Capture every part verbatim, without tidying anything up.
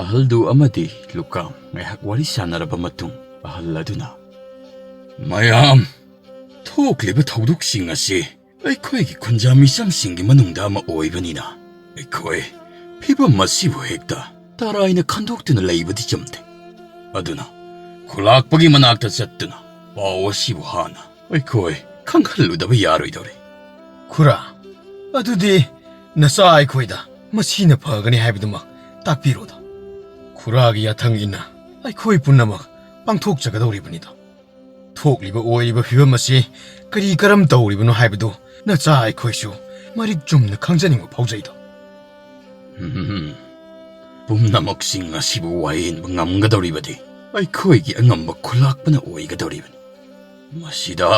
ꯑꯍꯜꯗꯨ ꯑꯃꯗꯤ ꯂꯨꯀꯥꯝ ꯉꯥꯏꯍꯥꯛ ꯋꯥꯔꯤ ꯁꯥꯟꯅꯔꯕ ꯃꯇꯨꯡ, ꯑꯍꯜ ꯑꯗꯨꯅ, "ꯃꯌꯥꯝ, ꯊꯣꯛꯂꯤꯕ ꯊꯧꯗꯣꯛꯁꯤꯡ ꯑꯁꯤ ꯑꯩꯈꯣꯏꯒꯤ ꯈꯨꯟꯖꯥ ꯃꯤꯆꯝꯁꯤꯡꯒꯤ ꯃꯅꯨꯡꯗ ꯑꯃ ꯑꯣꯏꯕꯅꯤꯅ, ꯑꯩꯈꯣꯏ ꯐꯤꯕꯝ ꯑꯁꯤꯕꯨ ꯍꯦꯛꯇ ꯇꯔꯥꯏꯅ ꯈꯟꯗꯣꯛꯇꯨꯅ ꯂꯩꯕꯗꯤ ꯆꯨꯝꯗꯦ꯫ ꯑꯗꯨꯅ ꯈꯨꯂꯥꯛꯄꯒꯤ ꯃꯅꯥꯛꯇ ꯆꯠꯇꯨꯅ ꯄꯥꯎ ꯑꯁꯤꯕꯨ ꯍꯥꯟꯅ ꯑꯩꯈꯣꯏ ꯈꯪꯍꯜꯂꯨꯗꯕ ꯌꯥꯔꯣꯏꯗꯧꯔꯦ꯫" "ꯈꯨꯔꯥ, ꯑꯗꯨꯗꯤ ꯅꯆꯥ ꯑꯩꯈꯣꯏꯗ ꯃꯁꯤꯅ ꯐꯒꯅꯤ ꯍꯥꯏꯕꯗꯨꯃꯛ ꯇꯥꯛꯄꯤꯔꯣꯗ꯫ ꯈꯨꯔꯥꯒꯤ ꯌꯥꯊꯪ ꯏꯟꯅ ꯑꯩꯈꯣꯏ ꯄꯨꯝꯅꯃꯛ ꯄꯥꯡꯊꯣꯛꯆꯒꯗꯧꯔꯤꯕꯅꯤꯗꯣ꯫ ꯊꯣꯛꯂꯤꯕ ꯑꯣꯏꯔꯤꯕ ꯐꯤꯕꯝ ꯑꯁꯤ ꯀꯔꯤ ꯀꯔꯝ ꯇꯧꯔꯤꯕꯅꯣ ꯍꯥꯏꯕꯗꯨ ꯅꯆꯥ ꯑꯩꯈꯣꯏꯁꯨ ꯃꯔꯤꯛ ꯆꯨꯝꯅ ꯈꯪꯖꯅꯤꯡꯕ ꯐꯥꯎꯖꯩꯗꯣ꯫" "ꯎꯝ, ꯄꯨꯝꯅꯃꯛꯁꯤꯡ ꯑꯁꯤꯕꯨ ꯋꯥꯌꯦꯟꯕ ꯉꯝꯒꯗꯧꯔꯤꯕꯗꯤ ꯑꯩꯈꯣꯏꯒꯤ ꯑꯉꯝꯕ ꯈꯨꯂꯥꯛꯄꯅ ꯑꯣꯏꯒꯗꯧꯔꯤꯕꯅꯤ꯫ ꯃꯁꯤꯗ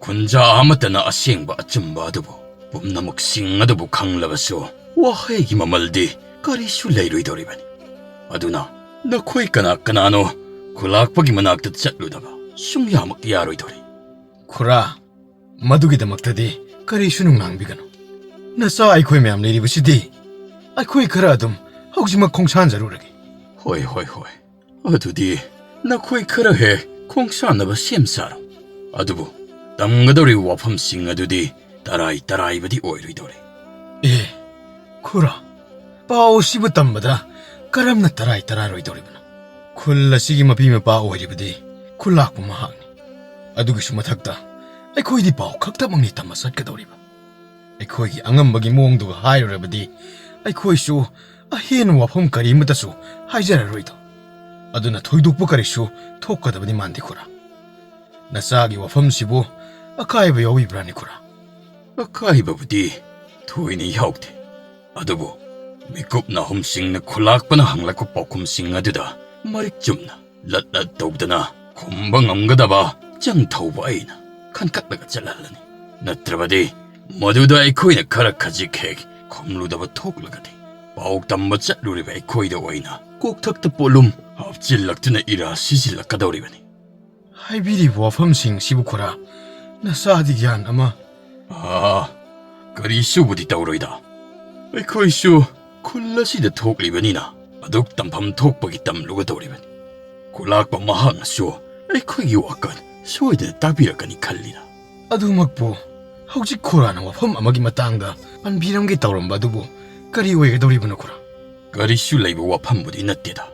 ꯈꯨꯟꯖꯥ ꯑꯃꯠꯇꯅ ꯑꯁꯦꯡꯕ ꯑꯆꯨꯝꯕ ꯑꯗꯨꯕꯨ, ꯄꯨꯝꯅꯃꯛꯁꯤꯡ ꯑꯗꯨꯕꯨ ꯈꯪꯂꯕꯁꯨ, ꯋꯥꯍꯩꯒꯤ ꯃꯃꯜꯗꯤ ꯀꯔꯤꯁꯨ ꯂꯩꯔꯣꯏꯗꯧꯔꯤꯕꯅꯤ꯫ ꯑꯗꯨꯅ ꯅꯈꯣꯏ ꯀꯅꯥ ꯀꯅꯥꯅꯣ ꯈꯨꯂꯥꯛꯄꯒꯤ ꯃꯅꯥꯛꯇ ꯆꯠꯂꯨꯗꯕ ꯁꯨꯡꯌꯥꯃꯛ ꯌꯥꯔꯣꯏꯗꯧꯔꯤ꯫" "ꯈꯨꯔꯥ, ꯃꯗꯨꯒꯤꯗꯃꯛꯇꯗꯤ ꯀꯔꯤꯁꯨ ꯅꯨꯡꯅꯥꯡꯕꯤꯒꯅꯨ꯫ ꯅꯆꯥ ꯑꯩꯈꯣꯏ ꯃꯌꯥꯝ ꯂꯩꯔꯤꯕꯁꯤꯗꯤ ꯑꯩꯈꯣꯏ ꯈꯔ ꯑꯗꯨꯝ ꯍꯧꯖꯤꯛꯃꯛ ꯈꯣꯡꯁꯥꯟꯖꯔꯨꯔꯒꯦ꯫" "ꯍꯣꯏ, ꯍꯣꯏ, ꯍꯣꯏ꯫ ꯑꯗꯨꯗꯤ ꯅꯈꯣꯏ ꯈꯔ ꯍꯦꯛ ꯈꯣꯡꯁꯥꯟꯅꯕ ꯁꯦꯝ ꯁꯥꯔꯣ꯫ ꯑꯗꯨꯕꯨ ꯇꯝꯒꯗꯧꯔꯤꯕ ꯋꯥꯐꯝꯁꯤꯡ ꯑꯗꯨꯗꯤ ꯇꯔꯥꯏ ꯇꯔꯥꯏꯕꯗꯤ ꯑꯣꯏꯔꯣꯏꯗꯧꯔꯦ꯫" "ꯑꯦ, ꯈꯨꯔꯥ, ꯄꯥꯎ ꯑꯁꯤꯕꯨ ꯇꯝꯕꯗ ꯀꯔꯝꯅ ꯇꯔꯥꯏ ꯇꯔꯥꯔꯣꯏꯗꯧꯔꯤꯕꯅꯣ? ꯈꯨꯜ ꯑꯁꯤꯒꯤ ꯃꯄꯤ ꯃꯄꯥ ꯑꯣꯏꯔꯤꯕꯗꯤ ꯈꯨꯂꯥꯛꯄ ꯃꯍꯥꯛꯅꯤ꯫ ꯑꯗꯨꯒꯤꯁꯨ ꯃꯊꯛꯇ ꯑꯩꯈꯣꯏꯗꯤ ꯄꯥꯎ ꯈꯛꯇꯃꯛꯅꯤ ꯇꯝꯕ ꯆꯠꯀꯗꯧꯔꯤꯕ꯫ ꯑꯩꯈꯣꯏꯒꯤ ꯑꯉꯝꯕꯒꯤ ꯃꯑꯣꯡꯗꯨꯒ ꯍꯥꯏꯔꯨꯔꯕꯗꯤ ꯑꯩꯈꯣꯏꯁꯨ ꯑꯍꯦꯟꯕ ꯋꯥꯐꯝ ꯀꯔꯤꯃꯠꯇꯁꯨ ꯍꯥꯏꯖꯔꯔꯣꯏꯗꯣ꯫ ꯑꯗꯨꯅ ꯊꯣꯏꯗꯣꯛꯄ ꯀꯔꯤꯁꯨ ꯊꯣꯛꯀꯗꯕꯗꯤ ꯃꯥꯟꯗꯦ ꯈꯨꯔꯥ꯫ ꯅꯆꯥꯒꯤ ꯋꯥꯐꯝꯁꯤꯕꯨ ꯑꯀꯥꯏꯕ ꯌꯥꯎꯕꯤꯕ꯭ꯔꯥꯅꯦ ꯈꯨꯔꯥ?" "ꯑꯀꯥꯏꯕꯕꯨꯗꯤ ꯊꯣꯏꯅ ꯌꯥꯎꯗꯦ꯫ ꯑꯗꯨꯕꯨ ꯃꯤꯀꯨꯞ ꯅꯥꯍꯨꯝꯁꯤꯡꯅ ꯈꯨꯂꯥꯛꯄꯅ ꯍꯪꯂꯛꯄ ꯄꯥꯎꯈꯨꯝꯁꯤꯡ ꯑꯗꯨꯗ ꯃꯔꯤꯛ ꯆꯨꯝꯅ ꯂꯠ ꯂꯠ ꯇꯧꯗꯅ ꯈꯨꯝꯕ ꯉꯝꯒꯗꯕ ꯆꯪ ꯊꯧꯕ ꯑꯩꯅ ꯈꯟꯈꯠꯂꯒ ꯆꯠꯍꯜꯂꯅꯤ꯫ ꯅꯠꯇ꯭ꯔꯕꯗꯤ ꯃꯗꯨꯗ ꯑꯩꯈꯣꯏꯅ ꯈꯔ ꯈꯖꯤꯛ ꯍꯦꯛ ꯈꯨꯝꯂꯨꯗꯕ ꯊꯣꯛꯂꯒꯗꯤ ꯄꯥꯎ ꯇꯝꯕ ꯆꯠꯂꯨꯔꯤꯕ ꯑꯩꯈꯣꯏꯗ ꯑꯣꯏꯅ ꯀꯣꯛꯊꯛꯇ ꯄꯣꯠꯂꯨꯝ ꯍꯥꯞꯆꯤꯜꯂꯛꯇꯨꯅ ꯏꯔꯥ ꯁꯤꯖꯤꯜꯂꯛꯀꯗꯧꯔꯤꯕꯅꯤ꯫" "ꯍꯥꯏꯕꯤꯔꯤꯕ ꯋꯥꯐꯝꯁꯤꯡꯁꯤꯕꯨ ꯈꯨꯔꯥ, ꯅꯆꯥꯗꯤ ꯒ꯭ꯌꯥꯟ ꯑꯃ..." "ꯑꯥ, ꯀꯔꯤꯁꯨꯕꯨꯗꯤ ꯇꯧꯔꯣꯏꯗ꯫ ꯑꯩꯈꯣꯏꯁꯨ ꯈꯨꯜ ꯑꯁꯤꯗ ꯊꯣꯛꯂꯤꯕꯅꯤꯅ ꯑꯗꯨꯛ ꯇꯝꯐꯝ ꯊꯣꯛꯄꯒꯤ ꯇꯝꯂꯨꯒꯗꯧꯔꯤꯕꯅꯤ꯫ ꯈꯨꯂꯥꯛꯄ ꯃꯍꯥꯛꯅꯁꯨ ꯑꯩꯈꯣꯏꯒꯤ ꯋꯥꯈꯜ ꯁꯣꯏꯗꯅ ꯇꯥꯕꯤꯔꯛꯀꯅꯤ ꯈꯜꯂꯤꯗ꯫ ꯑꯗꯨꯃꯛꯄꯨ ꯍꯧꯖꯤꯛ ꯈꯨꯔꯥꯅ ꯋꯥꯐꯝ ꯑꯃꯒꯤ ꯃꯇꯥꯡꯗ ꯄꯟꯕꯤꯔꯝꯒꯦ ꯇꯧꯔꯝꯕ ꯑꯗꯨꯕꯨ ꯀꯔꯤ ꯑꯣꯏꯒꯗꯧꯔꯤꯕꯅꯣ ꯈꯨꯔꯥ? ꯀꯔꯤꯁꯨ ꯂꯩꯕ ꯋꯥꯐꯝꯕꯨꯗꯤ ꯅꯠꯇꯦꯗ꯫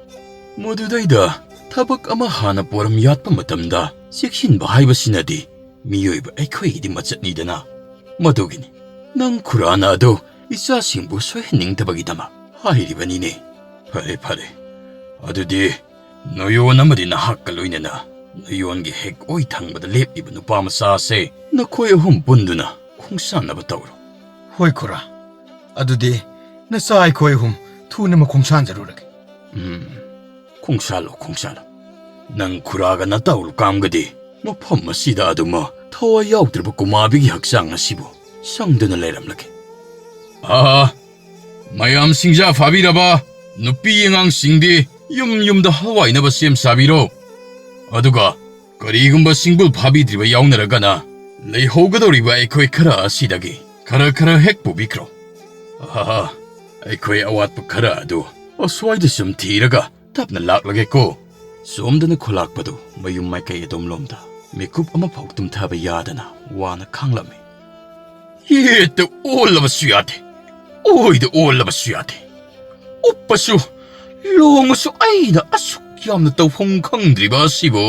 ꯃꯗꯨꯗꯩꯗ ꯊꯕꯛ ꯑꯃ ꯍꯥꯟꯅ ꯄꯣꯔꯝ ꯌꯥꯠꯄ ꯃꯇꯝꯗ ꯆꯦꯛꯁꯤꯟꯕ ꯍꯥꯏꯕꯁꯤꯅꯗꯤ ꯃꯤꯑꯣꯏꯕ ꯑꯩꯈꯣꯏꯒꯤꯗꯤ ꯃꯆꯠꯅꯤꯗꯅ꯫ ꯃꯗꯨꯒꯤꯅꯤ ꯅꯪ ꯈꯨꯔꯥꯅ ꯑꯗꯨ ꯏꯆꯥꯁꯤꯡꯕꯨ ꯁꯣꯏꯍꯟꯅꯤꯡꯗꯕꯒꯤꯗꯃꯛ ꯍꯥꯏꯔꯤꯕꯅꯤꯅꯦ꯫ ꯐꯔꯦ, ꯐꯔꯦ꯫ ꯑꯗꯨꯗꯤ ꯅꯣꯌꯣꯟ ꯑꯃꯗꯤ ꯅꯍꯥꯛꯀ ꯂꯣꯏꯅꯅ ꯅꯣꯌꯣꯟꯒꯤ ꯍꯦꯛ ꯑꯣꯏ ꯊꯪꯕꯗ ꯂꯦꯞꯂꯤꯕ ꯅꯨꯄꯥ ꯃꯆꯥ ꯑꯁꯦ ꯅꯈꯣꯏ ꯑꯍꯨꯝ ꯄꯨꯟꯗꯨꯅ ꯈꯣꯡꯁꯥꯟꯅꯕ ꯇꯧꯔꯣ꯫ ꯍꯣꯏ ꯈꯨꯔꯥ, ꯑꯗꯨꯗꯤ ꯅꯆꯥ ꯑꯩꯈꯣꯏ ꯑꯍꯨꯝ ꯊꯨꯅ ꯃꯈꯣꯡ ꯁꯥꯟꯖꯔꯨꯔꯒꯦ꯫ ꯎꯝ, ꯈꯣꯡꯁꯥꯜꯂꯣ, ꯈꯣꯡꯁꯥꯜꯂꯣ꯫ ꯅꯪ ꯈꯨꯔꯥꯒ ꯅꯇꯥꯎ ꯂꯨꯀꯥꯝꯒꯗꯤ ꯃꯐꯝ ꯑꯁꯤꯗ ꯑꯗꯨꯃꯛ ꯊꯋꯥꯏ ꯌꯥꯎꯗ꯭ꯔꯕ ꯀꯨꯃꯥꯕꯤꯒꯤ ꯍꯛꯆꯥꯡ ꯑꯁꯤꯕꯨ ꯁꯪꯗꯨꯅ ꯂꯩꯔꯝꯂꯒꯦ꯫ ꯑꯥ, ꯃꯌꯥꯝ ꯁꯤꯡꯖꯥ ꯐꯥꯕꯤꯔꯕ ꯅꯨꯄꯤ ꯑꯉꯥꯡꯁꯤꯡꯗꯤ ꯌꯨꯝ ꯌꯨꯝꯗ ꯍꯋꯥꯏꯅꯕ ꯁꯦꯝ ꯁꯥꯕꯤꯔꯣ꯫ ꯑꯗꯨꯒ ꯀꯔꯤꯒꯨꯝꯕ ꯁꯤꯡꯕꯨꯜ ꯐꯥꯕꯤꯗ꯭ꯔꯤꯕ ꯌꯥꯎꯅꯔꯒꯅ ꯂꯩꯍꯧꯒꯗꯧꯔꯤꯕ ꯑꯩꯈꯣꯏ ꯈꯔ ꯑꯁꯤꯗꯒꯤ ꯈꯔ ꯈꯔ ꯍꯦꯛ ꯄꯨꯕꯤꯈ꯭ꯔꯣ꯫ ꯑꯍꯥ, ꯑꯩꯈꯣꯏ ꯑꯋꯥꯠꯄ ꯈꯔ ꯑꯗꯨ ꯑꯁ꯭ꯋꯥꯏꯗ ꯁꯨꯝ ꯊꯤꯔꯒ ꯇꯞꯅ ꯂꯥꯛꯂꯒꯦꯀꯣ꯫ ꯁꯣꯝꯗꯅ ꯈꯨꯂꯥꯛꯄꯗꯨ ꯃꯌꯨꯝ ꯃꯥꯏꯀꯩ ꯑꯗꯣꯝꯂꯣꯝꯗ ꯃꯤꯀꯨꯞ ꯑꯃꯐꯥꯎ ꯇꯨꯝꯊꯕ ꯌꯥꯗꯅ ꯋꯥꯅ ꯈꯥꯡꯂꯝꯃꯤ꯫ ꯌꯦꯠꯇ ꯑꯣꯜꯂꯕꯁꯨ ꯌꯥꯗꯦ, ꯑꯣꯏꯗ ꯑꯣꯜꯂꯕꯁꯨ ꯌꯥꯗꯦ꯫ ꯎꯞꯄꯁꯨ ꯂꯣꯡꯉꯁꯨ ꯑꯩꯅ ꯑꯁꯨꯛ ꯌꯥꯝꯅ ꯇꯧꯐꯝ ꯈꯪꯗ꯭ꯔꯤꯕ ꯑꯁꯤꯕꯨ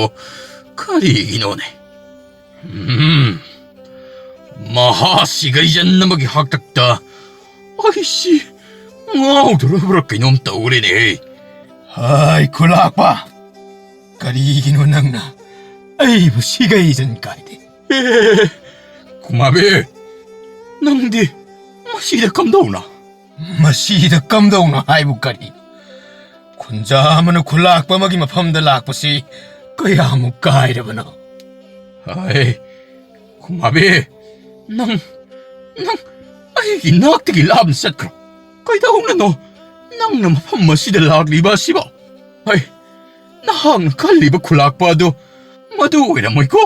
ꯀꯔꯤꯒꯤꯅꯣꯅꯦ? ꯎꯝ, ꯃꯍꯥ ꯁꯤꯒꯩꯖꯟ ꯑꯃꯒꯤ ꯍꯥꯛꯇꯛꯇ ꯑꯩꯁꯤ ꯉꯥꯎꯗꯣꯔꯕ꯭ꯔꯥ ꯀꯩꯅꯣꯝ ꯇꯧꯔꯦꯅꯦ꯫ ꯍꯥꯏ ꯈꯨꯂꯥꯛꯄ, ꯀꯔꯤꯒꯤꯅꯣ ꯅꯪꯅ ꯑꯩꯕꯨ ꯁꯤꯒꯩꯖꯟ ꯀꯥꯏꯗꯦ? ꯑꯦ, ꯀꯨꯃꯥꯕꯤ, ꯅꯪꯗꯤ ꯃꯁꯤꯗ ꯀꯝꯗꯧꯅ? ꯃꯁꯤꯗ ꯀꯝꯗꯧꯅ ꯍꯥꯏꯕꯨ ꯀꯔꯤ? ꯈꯨꯟꯖꯥ ꯑꯃꯅ ꯈꯨꯂꯥꯛꯄ ꯑꯃꯒꯤ ꯃꯐꯝꯗ ꯂꯥꯛꯄꯁꯤ ꯀꯌꯥꯃꯨꯛ ꯀꯥꯏꯔꯕꯅꯣ? ꯍꯥꯏ, ꯀꯨꯃꯥꯕꯤ, ꯅꯪ, ꯅꯪ ꯑꯩꯒꯤ ꯅꯥꯛꯇꯒꯤ ꯂꯥꯞꯅ ꯆꯠꯈ꯭ꯔꯣ꯫ ꯀꯩꯗꯧꯅꯅꯣ ꯅꯪꯅ ꯃꯐꯝ ꯑꯁꯤꯗ ꯂꯥꯛꯂꯤꯕ ꯑꯁꯤꯕꯣ? ꯍꯩ, ꯅꯍꯥꯛꯅ ꯈꯜꯂꯤꯕ ꯈꯨꯂꯥꯛꯄ ꯑꯗꯨ ꯃꯗꯨ ꯑꯣꯏꯔꯝꯃꯣꯏꯀꯣ?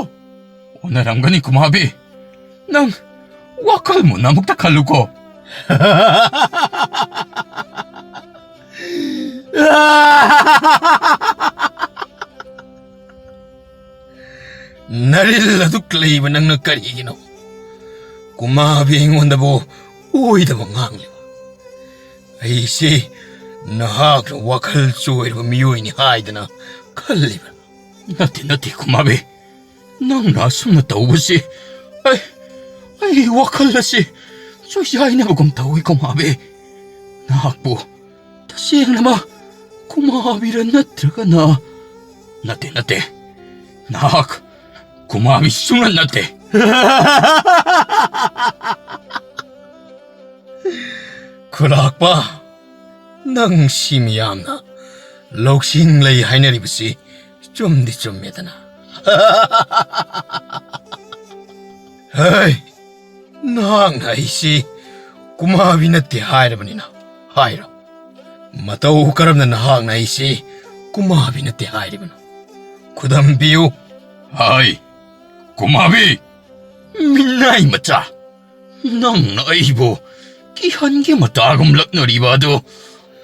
ꯑꯣꯟꯅꯔꯝꯒꯅꯤ ꯀꯨꯃꯥꯕꯤ꯫ ꯅꯪ ꯋꯥꯈꯜ ꯃꯨꯟꯅ ꯑꯃꯨꯛꯇ ꯈꯜꯂꯨꯀꯣ꯫ ꯅꯔꯤꯜ ꯑꯗꯨꯛ ꯂꯩꯕ ꯅꯪꯅ ꯀꯔꯤꯒꯤꯅꯣ ꯀꯨꯃꯥꯕꯤ ꯑꯩꯉꯣꯟꯗꯕꯨ ꯑꯣꯏꯗꯕ ꯉꯥꯡꯂꯤꯕ? ꯑꯩꯁꯤ ꯅꯍꯥꯛꯅ ꯋꯥꯈꯜ ꯆꯣꯏꯔꯕ ꯃꯤꯑꯣꯏꯅꯤ ꯍꯥꯏꯗꯅ ꯈꯜꯂꯤꯕ꯭ꯔꯥ? ꯅꯠꯇꯦ, ꯅꯠꯇꯦ, ꯀꯨꯃꯥꯕꯤ꯫ ꯅꯪꯅ ꯑꯁꯨꯝꯅ ꯇꯧꯕꯁꯤ ꯑꯩ, ꯑꯩ ꯋꯥꯈꯜ ꯑꯁꯤ ꯆꯣꯏꯖꯥꯏꯅꯕꯒꯨꯝ ꯇꯧꯏ, ꯀꯨꯃꯥꯕꯤ꯫ ꯅꯍꯥꯛꯄꯨ ꯇꯁꯦꯡꯅꯃꯛ ꯀꯨꯃꯥꯕꯤꯔ ꯅꯠꯇ꯭ꯔꯒꯅ? ꯅꯠꯇꯦ, ꯅꯠꯇꯦ꯫ ꯅꯍꯥꯛ ꯀꯨꯃꯥꯕꯤ ꯁꯨꯡꯅ ꯅꯠꯇꯦ꯫ ꯈꯨꯂꯥꯛꯄ, ꯅꯪ ꯁꯤ ꯃꯤꯌꯥꯝꯅ ꯂꯧꯁꯤꯡ ꯂꯩ ꯍꯥꯏꯅꯔꯤꯕꯁꯤ ꯆꯨꯝꯗꯤ ꯆꯨꯝꯃꯦꯗꯅ꯫ ꯍꯩ, ꯅꯍꯥꯛꯅ ꯑꯩꯁꯤ ꯀꯨꯃꯥꯕꯤ ꯅꯠꯇꯦ ꯍꯥꯏꯔꯕꯅꯤꯅ ꯍꯥꯏꯔꯣ꯫ ꯃꯇꯧ ꯀꯔꯝꯅ ꯅꯍꯥꯛꯅ ꯑꯩꯁꯤ ꯀꯨꯃꯥꯕꯤ ꯅꯠꯇꯦ ꯍꯥꯏꯔꯤꯕꯅꯣ? ꯈꯨꯗꯝ ꯄꯤꯌꯨ꯫ ꯍꯥꯏ, ꯀꯨꯃꯥꯕꯤ! ꯃꯤꯅꯥꯏ ꯃꯆꯥ! ꯅꯪꯅ ꯑꯩꯕꯨ ꯀꯤꯍꯟꯒꯦ ꯃꯇꯥꯒꯨꯝ ꯂꯛꯅꯔꯤꯕ ꯑꯗꯨ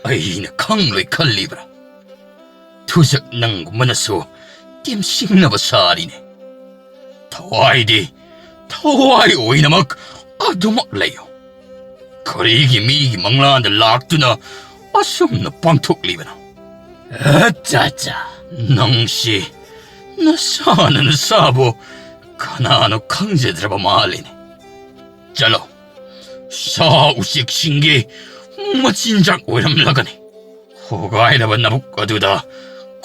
ꯑꯩꯅ ꯈꯪꯂꯣꯏ ꯈꯜꯂꯤꯕ꯭ꯔꯥ? ꯊꯨꯖꯛ ꯅꯪꯒꯨꯝꯕꯅꯁꯨ ꯇꯦꯝꯁꯤꯡꯅꯕ ꯁꯥꯔꯤꯅꯦ꯫ ꯊꯋꯥꯏꯗꯤ ꯊꯋꯥꯏ ꯑꯣꯏꯅꯃꯛ ꯑꯗꯨꯃꯛ ꯂꯩꯌꯨ꯫ ꯀꯔꯤꯒꯤ ꯃꯤꯒꯤ ꯃꯪꯂꯥꯟꯗ ꯂꯥꯛꯇꯨꯅ ꯑꯁꯨꯝꯅ ꯄꯥꯡꯊꯣꯛꯂꯤꯕꯅꯣ? ꯑꯠꯆꯥ, ꯑꯠꯆꯥ, ꯅꯪꯁꯤ ꯅꯁꯥꯅ ꯅꯁꯥꯕꯨ ꯀꯅꯥꯅꯣ ꯈꯪꯖꯗ꯭ꯔꯕ ꯃꯥꯜꯂꯤꯅꯦ꯫ ꯆꯠꯂꯣ, ꯁꯥ ꯎꯆꯦꯛꯁꯤꯡꯒꯤ ꯃꯆꯤꯟꯖꯥꯛ ꯑꯣꯏꯔꯝꯂꯒꯅꯤ꯫ ꯍꯣꯒꯥꯏꯔꯕ ꯅꯕꯨꯛ ꯑꯗꯨꯗ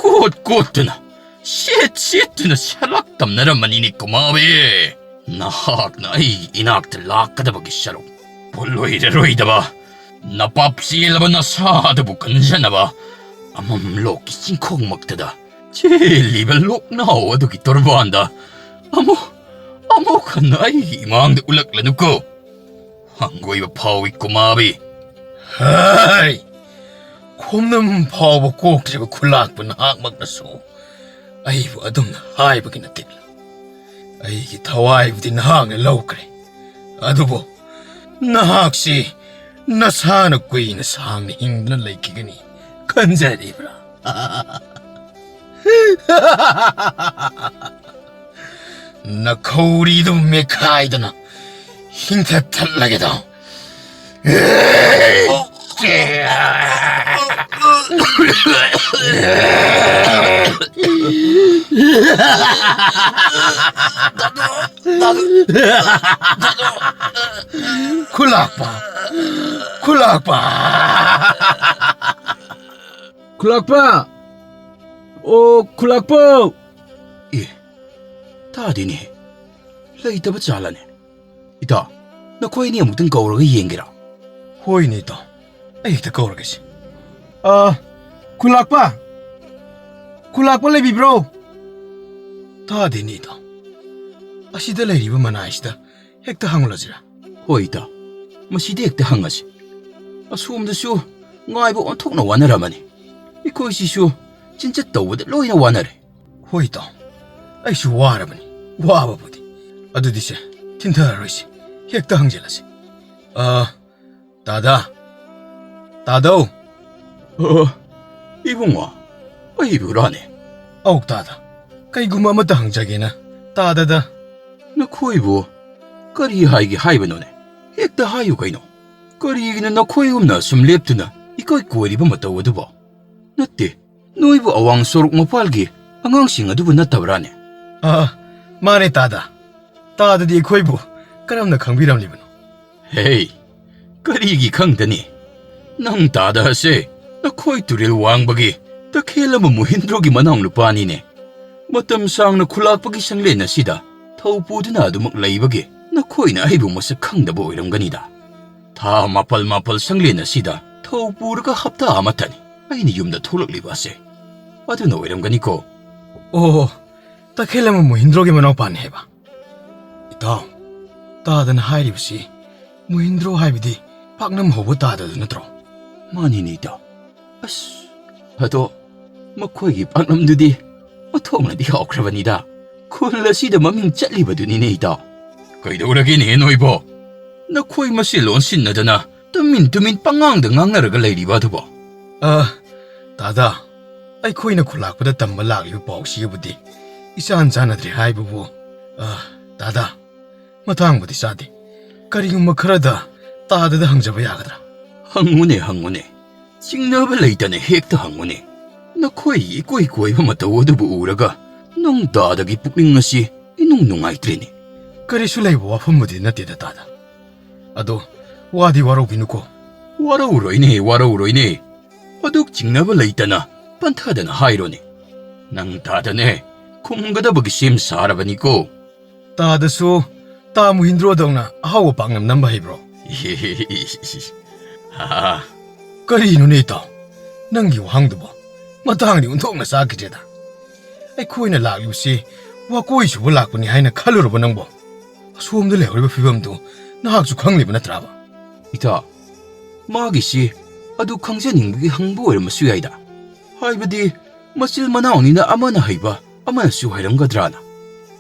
ꯀꯣꯠ ꯀꯣꯠꯇꯨꯅ, ꯁꯦꯠ ꯁꯦꯠꯇꯨꯅ ꯁꯂꯥꯛ ꯇꯝꯅꯔꯝꯃꯅꯤꯅꯦ, ꯀꯨꯃꯥꯕꯤ꯫ ꯅꯍꯥꯛꯅ ꯑꯩꯒꯤ ꯏꯅꯥꯛꯇ ꯂꯥꯛꯀꯗꯕꯒꯤ ꯁꯔꯨꯛ, ꯄꯣꯠꯂꯣꯏꯔꯔꯣꯏꯗꯕ ꯅꯄꯥꯞ ꯆꯦꯜꯂꯕ ꯅꯁꯥ ꯑꯗꯨꯕꯨ ꯀꯟꯖꯅꯕ ꯑꯃꯝꯂꯣꯛꯀꯤ ꯆꯤꯡꯈꯣꯡꯃꯛꯇꯗ ꯆꯦꯜꯂꯤꯕ ꯂꯣꯛꯅꯥꯎ ꯑꯗꯨꯒꯤ ꯇꯣꯔꯕꯥꯟꯗ ꯑꯃꯨꯛ, ꯑꯃꯨꯛ ꯍꯟꯅ ꯑꯩꯒꯤ ꯏꯃꯥꯡꯗ ꯎꯠꯂꯛꯂꯅꯨꯀꯣ꯫ ꯍꯪꯒꯣꯏꯕ ꯐꯥꯎꯏ, ꯀꯨꯃꯥꯕꯤ꯫ ꯍꯥꯏ! ꯈꯣꯝꯅꯝ ꯐꯥꯎꯕ ꯀꯣꯛꯇ꯭ꯔꯤꯕ ꯈꯨꯂꯥꯛꯄ ꯅꯍꯥꯛꯃꯛꯅꯁꯨ ꯑꯩꯕꯨ ꯑꯗꯨꯝꯅ ꯍꯥꯏꯕꯒꯤ ꯅꯠꯇꯦ꯫ ꯑꯩꯒꯤ ꯊꯋꯥꯏꯕꯨꯗꯤ ꯅꯍꯥꯛꯅ ꯂꯧꯈ꯭ꯔꯦ, ꯑꯗꯨꯕꯨ ꯅꯍꯥꯛꯁꯤ ꯅꯁꯥꯅ ꯀꯨꯏꯅ ꯁꯥꯡꯅ ꯍꯤꯡꯗꯨꯅ ꯂꯩꯈꯤꯒꯅꯤ꯫ ꯈꯟꯖꯔꯤꯕ꯭ꯔꯥ? ꯅꯈꯧꯔꯤꯗꯨ ꯃꯦꯠꯈꯥꯏꯗꯅ ꯍꯤꯡꯊ ꯊꯠꯂꯒꯦꯗꯣ꯫ ꯈꯨꯂꯥꯛꯄ! ꯈꯨꯂꯥꯛꯄ! ꯈꯨꯂꯥꯛꯄ! ꯑꯣ, ꯈꯨꯂꯥꯛꯄ! ꯑꯦ, ꯇꯥꯗꯦꯅꯦ꯫ ꯂꯩꯇꯕ ꯆꯥꯂꯅꯦ꯫ ꯏꯇꯥꯎ, ꯅꯈꯣꯏ ꯑꯅꯤ ꯑꯃꯨꯛꯇꯪ ꯀꯧꯔꯒ ꯌꯦꯡꯒꯦꯔꯥ? ꯍꯣꯏꯅꯦ, ꯏꯇꯥꯎ꯫ ꯑꯩ ꯍꯦꯛꯇ ꯀꯧꯔꯒꯦꯁꯦ꯫ ꯑ, ꯈꯨꯂꯥꯛꯄ! ꯈꯨꯂꯥꯛꯄ ꯂꯩꯕꯤꯕ꯭ꯔꯣ? ꯇꯥꯗꯦꯅꯦ, ꯏꯇꯥꯎ꯫ ꯑꯁꯤꯗ ꯂꯩꯔꯤꯕ ꯃꯅꯥꯏꯁꯤꯗ ꯍꯦꯛꯇ ꯍꯪꯂꯁꯤꯔꯥ? ꯍꯣꯏ, ꯏꯇꯥꯎ꯫ ꯃꯁꯤꯗ ꯍꯦꯛꯇ ꯍꯪꯉꯁꯤ꯫ ꯑꯁꯣꯝꯗꯁꯨ ꯉꯥꯏꯕ ꯑꯣꯟꯊꯣꯛꯅ ꯋꯥꯅꯔꯝꯃꯅꯤ꯫ ꯑꯩꯈꯣꯏꯁꯤꯁꯨ ꯆꯤꯟꯆꯠ ꯇꯧꯕꯗ ꯂꯣꯏꯅ ꯋꯥꯅꯔꯦ꯫ ꯍꯣꯏ, ꯏꯇꯥꯎ꯫ ꯑꯩꯁꯨ ꯋꯥꯔꯕꯅꯤ, ꯋꯥꯕꯕꯨꯗꯤ꯫ ꯑꯗꯨꯗꯤ ꯁꯦ, ꯊꯤꯟꯊꯔꯔꯣꯏꯁꯤ꯫ ꯍꯦꯛꯇ ꯍꯪꯖꯤꯜꯂꯁꯤ꯫ ꯑ, ꯇꯥꯗ꯫ ꯇꯥꯗꯧ꯫ ꯑ, ꯏꯕꯨꯡꯉꯣ, ꯑꯩꯕꯨꯔꯥꯅꯦ? ꯑꯧ, ꯇꯥꯗ꯫ ꯀꯩꯒꯨꯝꯕ ꯑꯃꯠꯇ ꯍꯪꯖꯒꯦꯅ ꯇꯥꯗꯗ꯫ ꯅꯈꯣꯏꯕꯨ ꯀꯔꯤ ꯍꯥꯏꯒꯦ ꯍꯥꯏꯕꯅꯣꯅꯦ? ꯍꯦꯛꯇ ꯍꯥꯏꯌꯨ ꯀꯩꯅꯣ꯫ ꯀꯔꯤꯒꯤꯅꯣ ꯅꯈꯣꯏꯒꯨꯝꯅ ꯁꯨꯝ ꯂꯦꯞꯇꯨꯅ ꯏꯀꯣꯏ ꯀꯣꯏꯔꯤꯕ ꯃꯇꯧ ꯑꯗꯨꯕꯣ? ꯅꯠꯇꯦ, ꯅꯣꯏꯕꯨ ꯑꯋꯥꯡ ꯁꯣꯔꯣꯛ ꯃꯄꯥꯜꯒꯤ ꯑꯉꯥꯡꯁꯤꯡ ꯑꯗꯨꯕꯨ ꯅꯠꯇꯕ꯭ꯔꯥꯅꯦ? ꯑꯥ, ꯃꯥꯅꯦ ꯇꯥꯗ꯫ ꯇꯥꯗꯗꯤ ꯑꯩꯈꯣꯏꯕꯨ ꯀꯔꯝꯅ ꯈꯪꯕꯤꯔꯝꯂꯤꯕꯅꯣ? ꯍꯦ, ꯀꯔꯤꯒꯤ ꯈꯪꯗꯅꯤ? ꯅꯪ ꯇꯥꯗ ꯑꯁꯦ ꯅꯈꯣꯏ ꯇꯨꯔꯦꯜ ꯋꯥꯡꯕꯒꯤ ꯇꯈꯦꯜ ꯑꯃ ꯃꯣꯍꯤꯟꯗ꯭ꯔꯣꯒꯤ ꯃꯅꯥꯎ ꯅꯨꯄꯥꯅꯤꯅꯦ꯫ ꯃꯇꯝ ꯁꯥꯡꯅ ꯈꯨꯂꯥꯛꯄꯒꯤ ꯁꯪꯂꯦꯟ ꯑꯁꯤꯗ ꯊꯧ ꯄꯨꯗꯨꯅ ꯑꯗꯨꯃꯛ ꯂꯩꯕꯒꯤ ꯅꯈꯣꯏꯅ ꯑꯩꯕꯨ ꯃꯁꯛ ꯈꯪꯗꯕ ꯑꯣꯏꯔꯝꯒꯅꯤꯗ꯫ ꯊꯥ ꯃꯥꯄꯜ ꯃꯥꯄꯜ ꯁꯪꯂꯦꯟ ꯑꯁꯤꯗ ꯊꯧ ꯄꯨꯔꯒ ꯍꯞꯇꯥ ꯑꯃꯠꯇꯅꯤ ꯑꯩꯅ ꯌꯨꯝꯗ ꯊꯣꯛꯂꯛꯂꯤꯕ ꯑꯁꯦ꯫ ꯑꯗꯨꯅ ꯑꯣꯏꯔꯝꯒꯅꯤꯀꯣ꯫ ꯑꯣ, ꯇꯈꯦꯜ ꯑꯃ ꯃꯣꯍꯤꯟꯗ꯭ꯔꯣꯒꯤ ꯃꯅꯥꯎꯄꯥꯅꯤ ꯍꯥꯏꯕ꯫ ꯏꯇꯥꯎ, ꯇꯥꯗꯅ ꯍꯥꯏꯔꯤꯕꯁꯤ ꯃꯣꯍꯤꯟꯗ꯭ꯔꯣ ꯍꯥꯏꯕꯗꯤ ꯄꯥꯛꯅꯝ ꯍꯧꯕ ꯇꯥꯗꯗꯨ ꯅꯠꯇ꯭ꯔꯣ? ꯃꯥꯅꯤꯅꯦ ꯏꯇꯥꯎ꯫ ꯑꯁ, ꯑꯗꯣ ꯃꯈꯣꯏꯒꯤ ꯄꯥꯛꯅꯝꯗꯨꯗꯤ ꯃꯊꯣꯡꯅꯗꯤ ꯍꯥꯎꯈ꯭ꯔꯕꯅꯤꯗ꯫ ꯈꯨꯜ ꯑꯁꯤꯗ ꯃꯃꯤꯡ ꯆꯠꯂꯤꯕꯗꯨꯅꯤꯅꯦ ꯏꯇꯥꯎ꯫ ꯀꯩꯗꯧꯔꯒꯦꯅꯦ ꯅꯣꯏꯕꯣ? ꯅꯈꯣꯏ ꯃꯁꯦꯜ ꯑꯣꯟꯁꯤꯟꯅꯗꯅ ꯇꯨꯃꯤꯟ ꯇꯨꯃꯤꯟ ꯄꯉꯥꯡꯗ ꯉꯥꯡꯅꯔꯒ ꯂꯩꯔꯤꯕ ꯑꯗꯨꯕꯣ? ꯑ, ꯇꯥꯗꯥ, ꯑꯩꯈꯣꯏꯅ ꯈꯨꯂꯥꯛꯄꯗ ꯇꯝꯕ ꯂꯥꯛꯂꯤꯕ ꯄꯥꯎꯁꯤꯒꯕꯨꯗꯤ ꯏꯆꯥꯟ ꯆꯥꯟꯅꯗ꯭ꯔꯦ ꯍꯥꯏꯕꯕꯨ, ꯑ, ꯇꯥꯗꯥ, ꯃꯇꯥꯡꯕꯨꯗꯤ ꯆꯥꯗꯦ꯫ ꯀꯔꯤꯒꯨꯝꯕ ꯈꯔꯗ ꯇꯥꯗꯗ ꯍꯪꯖꯕ ꯌꯥꯒꯗ꯭ꯔꯥ? ꯍꯪꯉꯨꯅꯦ, ꯍꯪꯉꯨꯅꯦ꯫ ꯆꯤꯡꯅꯕ ꯂꯩꯇꯅ ꯍꯦꯛꯇ ꯍꯪꯉꯨꯅꯦ꯫ ꯅꯈꯣꯏꯒꯤ ꯏꯀꯣꯏ ꯀꯣꯏꯕ ꯃꯇꯧ ꯑꯗꯨꯕꯨ ꯎꯔꯒ ꯅꯪ ꯇꯥꯗꯒꯤ ꯄꯨꯛꯅꯤꯡ ꯑꯁꯤ ꯏꯅꯨꯡ ꯅꯨꯡꯉꯥꯏꯇ꯭ꯔꯦꯅꯦ꯫ ꯀꯔꯤꯁꯨ ꯂꯩꯕ ꯋꯥꯐꯝꯕꯨꯗꯤ ꯅꯠꯇꯦꯗ, ꯇꯥꯗ꯫ ꯑꯗꯣ ꯋꯥꯗꯤ ꯋꯥꯔꯧꯕꯤꯅꯨꯀꯣ꯫ ꯋꯥꯔꯧꯔꯣꯏꯅꯦ, ꯋꯥꯔꯧꯔꯣꯏꯅꯦ꯫ ꯑꯗꯨꯛ ꯆꯤꯡꯅꯕ ꯂꯩꯇꯅ ꯄꯟꯊꯗꯅ ꯍꯥꯏꯔꯣꯅꯦ꯫ ꯅꯪ ꯇꯥꯗꯅꯦ ꯈꯨꯝꯒꯗꯕꯒꯤ ꯁꯦꯝ ꯁꯥꯔꯕꯅꯤꯀꯣ꯫ ꯇꯥꯗꯁꯨ ꯇꯥ ꯃꯨꯍꯤꯟꯗ꯭ꯔꯣꯗꯧꯅ ꯑꯍꯥꯎꯕ ꯄꯥꯛꯅꯝ ꯅꯝꯕ ꯍꯩꯕ꯭ꯔꯣ? ꯍꯥ, ꯀꯔꯤꯅꯣꯅꯦ ꯏꯇꯥꯎ? ꯅꯪꯒꯤ ꯋꯥꯍꯪꯗꯨꯕꯣ? ꯃꯇꯥꯡꯗꯤ ꯑꯣꯟꯊꯣꯛꯅ ꯆꯥꯈꯤꯗ꯭ꯔꯦꯗ꯫ ꯑꯩꯈꯣꯏꯅ ꯂꯥꯛꯂꯤꯕꯁꯤ ꯋꯥꯀꯣꯏ ꯁꯨꯕ ꯂꯥꯛꯄꯅꯤ ꯍꯥꯏꯅ ꯈꯜꯂꯨꯔꯕ ꯅꯪꯕꯣ? ꯑꯁꯣꯝꯗ ꯂꯩꯍꯧꯔꯤꯕ ꯐꯤꯕꯝꯗꯨ ꯅꯍꯥꯛꯁꯨ ꯈꯪꯂꯤꯕ ꯅꯠꯇ꯭ꯔꯥꯕ? ꯏꯇꯥꯎ, ꯃꯥꯒꯤꯁꯤ ꯑꯗꯨ ꯈꯪꯖꯅꯤꯡꯕꯒꯤ ꯍꯪꯕ ꯑꯣꯏꯔꯝꯕꯁꯨ ꯌꯥꯏꯗ꯫ ꯍꯥꯏꯕꯗꯤ, ꯃꯆꯤꯜ ꯃꯅꯥꯎꯅꯤꯅ ꯑꯃꯅ ꯍꯩꯕ, ꯑꯃꯅꯁꯨ ꯍꯩꯔꯝꯒꯗ꯭ꯔꯥꯅ꯫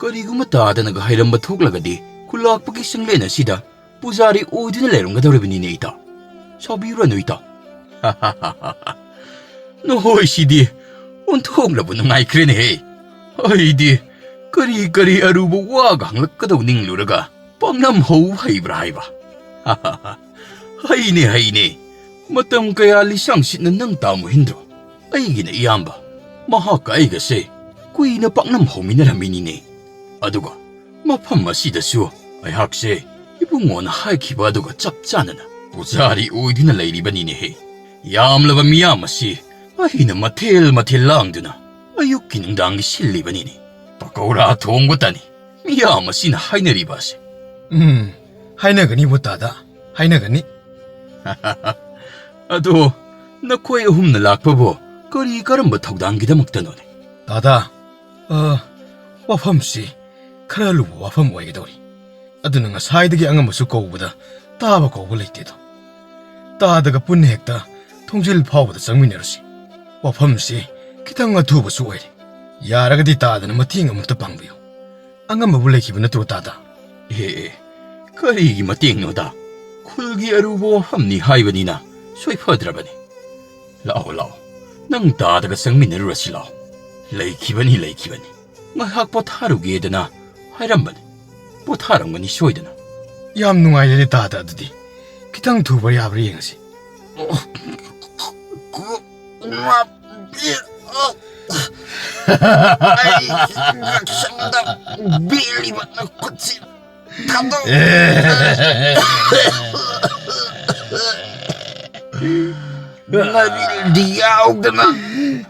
ꯀꯔꯤꯒꯨꯝꯕ ꯇꯥꯗꯅꯒ ꯍꯩꯔꯝꯕ ꯊꯣꯛꯂꯒꯗꯤ, ꯈꯨꯂꯥꯛꯄꯒꯤ ꯆꯤꯡꯂꯦꯟ ꯑꯁꯤꯗ ꯄꯨꯖꯥꯔꯤ ꯑꯣꯏꯗꯨꯅ ꯂꯩꯔꯝꯒꯗꯧꯔꯤꯕꯅꯤꯅꯦ, ꯏꯇꯥꯎ꯫ ꯁꯥꯎꯕꯤꯔꯨꯔꯅꯨ, ꯏꯇꯥꯎ꯫ ꯅꯈꯣꯏꯁꯤꯗꯤ ꯑꯣꯟꯊꯣꯛꯂꯕ ꯅꯨꯡꯉꯥꯏꯈ꯭ꯔꯦꯅꯦꯍꯦ꯫ ꯑꯩꯗꯤ ꯀꯔꯤ ꯀꯔꯤ ꯑꯔꯨꯕ ꯋꯥꯒ ꯍꯪꯂꯛꯀꯗꯧ ꯅꯤꯡꯂꯨꯔꯒ ꯄꯥꯛꯅꯝ ꯍꯧ ꯍꯩꯕ꯭ꯔꯥ ꯍꯥꯏꯕ꯫ ꯍꯩꯅꯦ, ꯍꯩꯅꯦ꯫ ꯃꯇꯝ ꯀꯌꯥ ꯂꯤꯁꯥꯡ ꯁꯤꯠꯅ ꯅꯪ ꯇꯥ ꯃꯨꯍꯤꯟꯗ꯭ꯔꯣ, ꯑꯩꯒꯤꯅ ꯏꯌꯥꯝꯕ꯫ ꯃꯍꯥꯛꯀ ꯑꯩꯒꯁꯦ ꯀꯨꯏꯅ ꯄꯥꯛꯅꯝ ꯍꯧꯃꯤꯟꯅꯔꯝꯃꯤꯅꯤꯅꯦ꯫ ꯑꯗꯨꯒ ꯃꯐꯝ ꯑꯁꯤꯗꯁꯨ ꯑꯩꯍꯥꯛꯁꯦ ꯏꯕꯨꯡꯉꯣꯅ ꯍꯥꯏꯈꯤꯕ ꯑꯗꯨꯒ ꯆꯞ ꯆꯥꯅꯅ ꯄꯨꯖꯥꯔꯤ ꯑꯣꯏꯗꯨꯅ ꯂꯩꯔꯤꯕꯅꯤꯅꯦꯍꯦ꯫ ꯌꯥꯝꯂꯕ ꯃꯤꯌꯥꯝ ꯑꯁꯤ ꯑꯩꯅ ꯃꯊꯦꯜ ꯃꯊꯦꯜ ꯂꯥꯡꯗꯨꯅ ꯑꯌꯨꯛꯀꯤ ꯅꯨꯡꯗꯥꯡꯒꯤ ꯁꯤꯜꯂꯤꯕꯅꯤꯅꯦ꯫ ꯄꯀꯧꯔꯥ ꯊꯣꯡꯕꯇꯅꯤ ꯃꯤꯌꯥꯝ ꯑꯁꯤꯅ ꯍꯥꯏꯅꯔꯤꯕ ꯑꯁꯦ꯫ ꯎꯝ, ꯍꯥꯏꯅꯒꯅꯤꯕꯨ ꯇꯥꯗ, ꯍꯥꯏꯅꯒꯅꯤ꯫ ꯑꯗꯣ ꯅꯈꯣꯏ ꯑꯍꯨꯝꯅ ꯂꯥꯛꯄꯕꯨ ꯀꯔꯤ ꯀꯔꯝꯕ ꯊꯧꯗꯥꯡꯒꯤꯗꯃꯛꯇꯅꯣꯅꯦ? ꯇꯥꯗ, ꯑ, ꯋꯥꯐꯝꯁꯤ ꯈꯔ ꯂꯨꯕ ꯋꯥꯐꯝ ꯑꯣꯏꯒꯗꯧꯔꯤ꯫ ꯑꯗꯨꯅ ꯉꯁꯥꯏꯗꯒꯤ ꯑꯉꯝꯕꯁꯨ ꯀꯧꯕꯗ ꯇꯥꯕ ꯀꯧꯕ ꯂꯩꯇꯦꯗꯣ꯫ ꯇꯥꯗꯒ ꯄꯨꯟꯅ ꯍꯦꯛꯇ ꯊꯣꯡꯖꯤꯜ ꯐꯥꯎꯕꯗ ꯆꯪꯃꯤꯟꯅꯔꯨꯁꯤ꯫ ꯋꯥꯐꯝꯁꯤ ꯈꯤꯇꯪ ꯑꯊꯨꯕꯁꯨ ꯑꯣꯏꯔꯦ꯫ ꯌꯥꯔꯒꯗꯤ ꯇꯥꯗꯅ ꯃꯇꯦꯡ ꯑꯃꯨꯛꯇ ꯄꯥꯡꯕꯤꯌꯨ꯫ ꯑꯉꯝꯕꯕꯨ ꯂꯩꯈꯤꯕ ꯅꯠꯇ꯭ꯔꯣ, ꯇꯥꯗ? ꯑꯦ, ꯑꯦ, ꯀꯔꯤꯒꯤ ꯃꯇꯦꯡꯅꯣꯗ? ꯈꯨꯜꯒꯤ ꯑꯔꯨꯕ ꯋꯥꯐꯝꯅꯤ ꯍꯥꯏꯕꯅꯤꯅ ꯁꯣꯏꯐꯗ꯭ꯔꯕꯅꯤ꯫ ꯂꯥꯛꯑꯣ, ꯂꯥꯛꯑꯣ, ꯅꯪ ꯗꯥꯗꯒ ꯆꯪꯃꯤꯟꯅꯔꯨꯔꯁꯤ ꯂꯥꯎ꯫ ꯂꯩꯈꯤꯕꯅꯤ, ꯂꯩꯈꯤꯕꯅꯤ꯫ ꯉꯥꯏꯍꯥꯛ ꯄꯣꯊꯥꯔꯨꯒꯦꯗꯅ ꯍꯥꯏꯔꯝꯕꯅꯤ꯫ ꯄꯣꯊꯥꯔꯝꯒꯅꯤ ꯁꯣꯏꯗꯅ꯫ ꯌꯥꯝ ꯅꯨꯡꯉꯥꯏꯔꯦꯅꯦ ꯗꯥꯗ, ꯑꯗꯨꯗꯤ ꯈꯤꯇꯪ ꯊꯨꯕ꯭ꯔꯥ ꯌꯥꯕ꯭ꯔꯥ ꯌꯦꯡꯉꯁꯤ꯫ ꯑꯩ ꯉꯛꯁꯝꯗ ꯕꯦꯜꯂꯤꯕ ꯅꯈꯨꯠꯁꯤ ꯊꯥꯗꯣꯛ꯫ ꯅꯔꯤꯜꯗꯤ ꯌꯥꯎꯗꯅ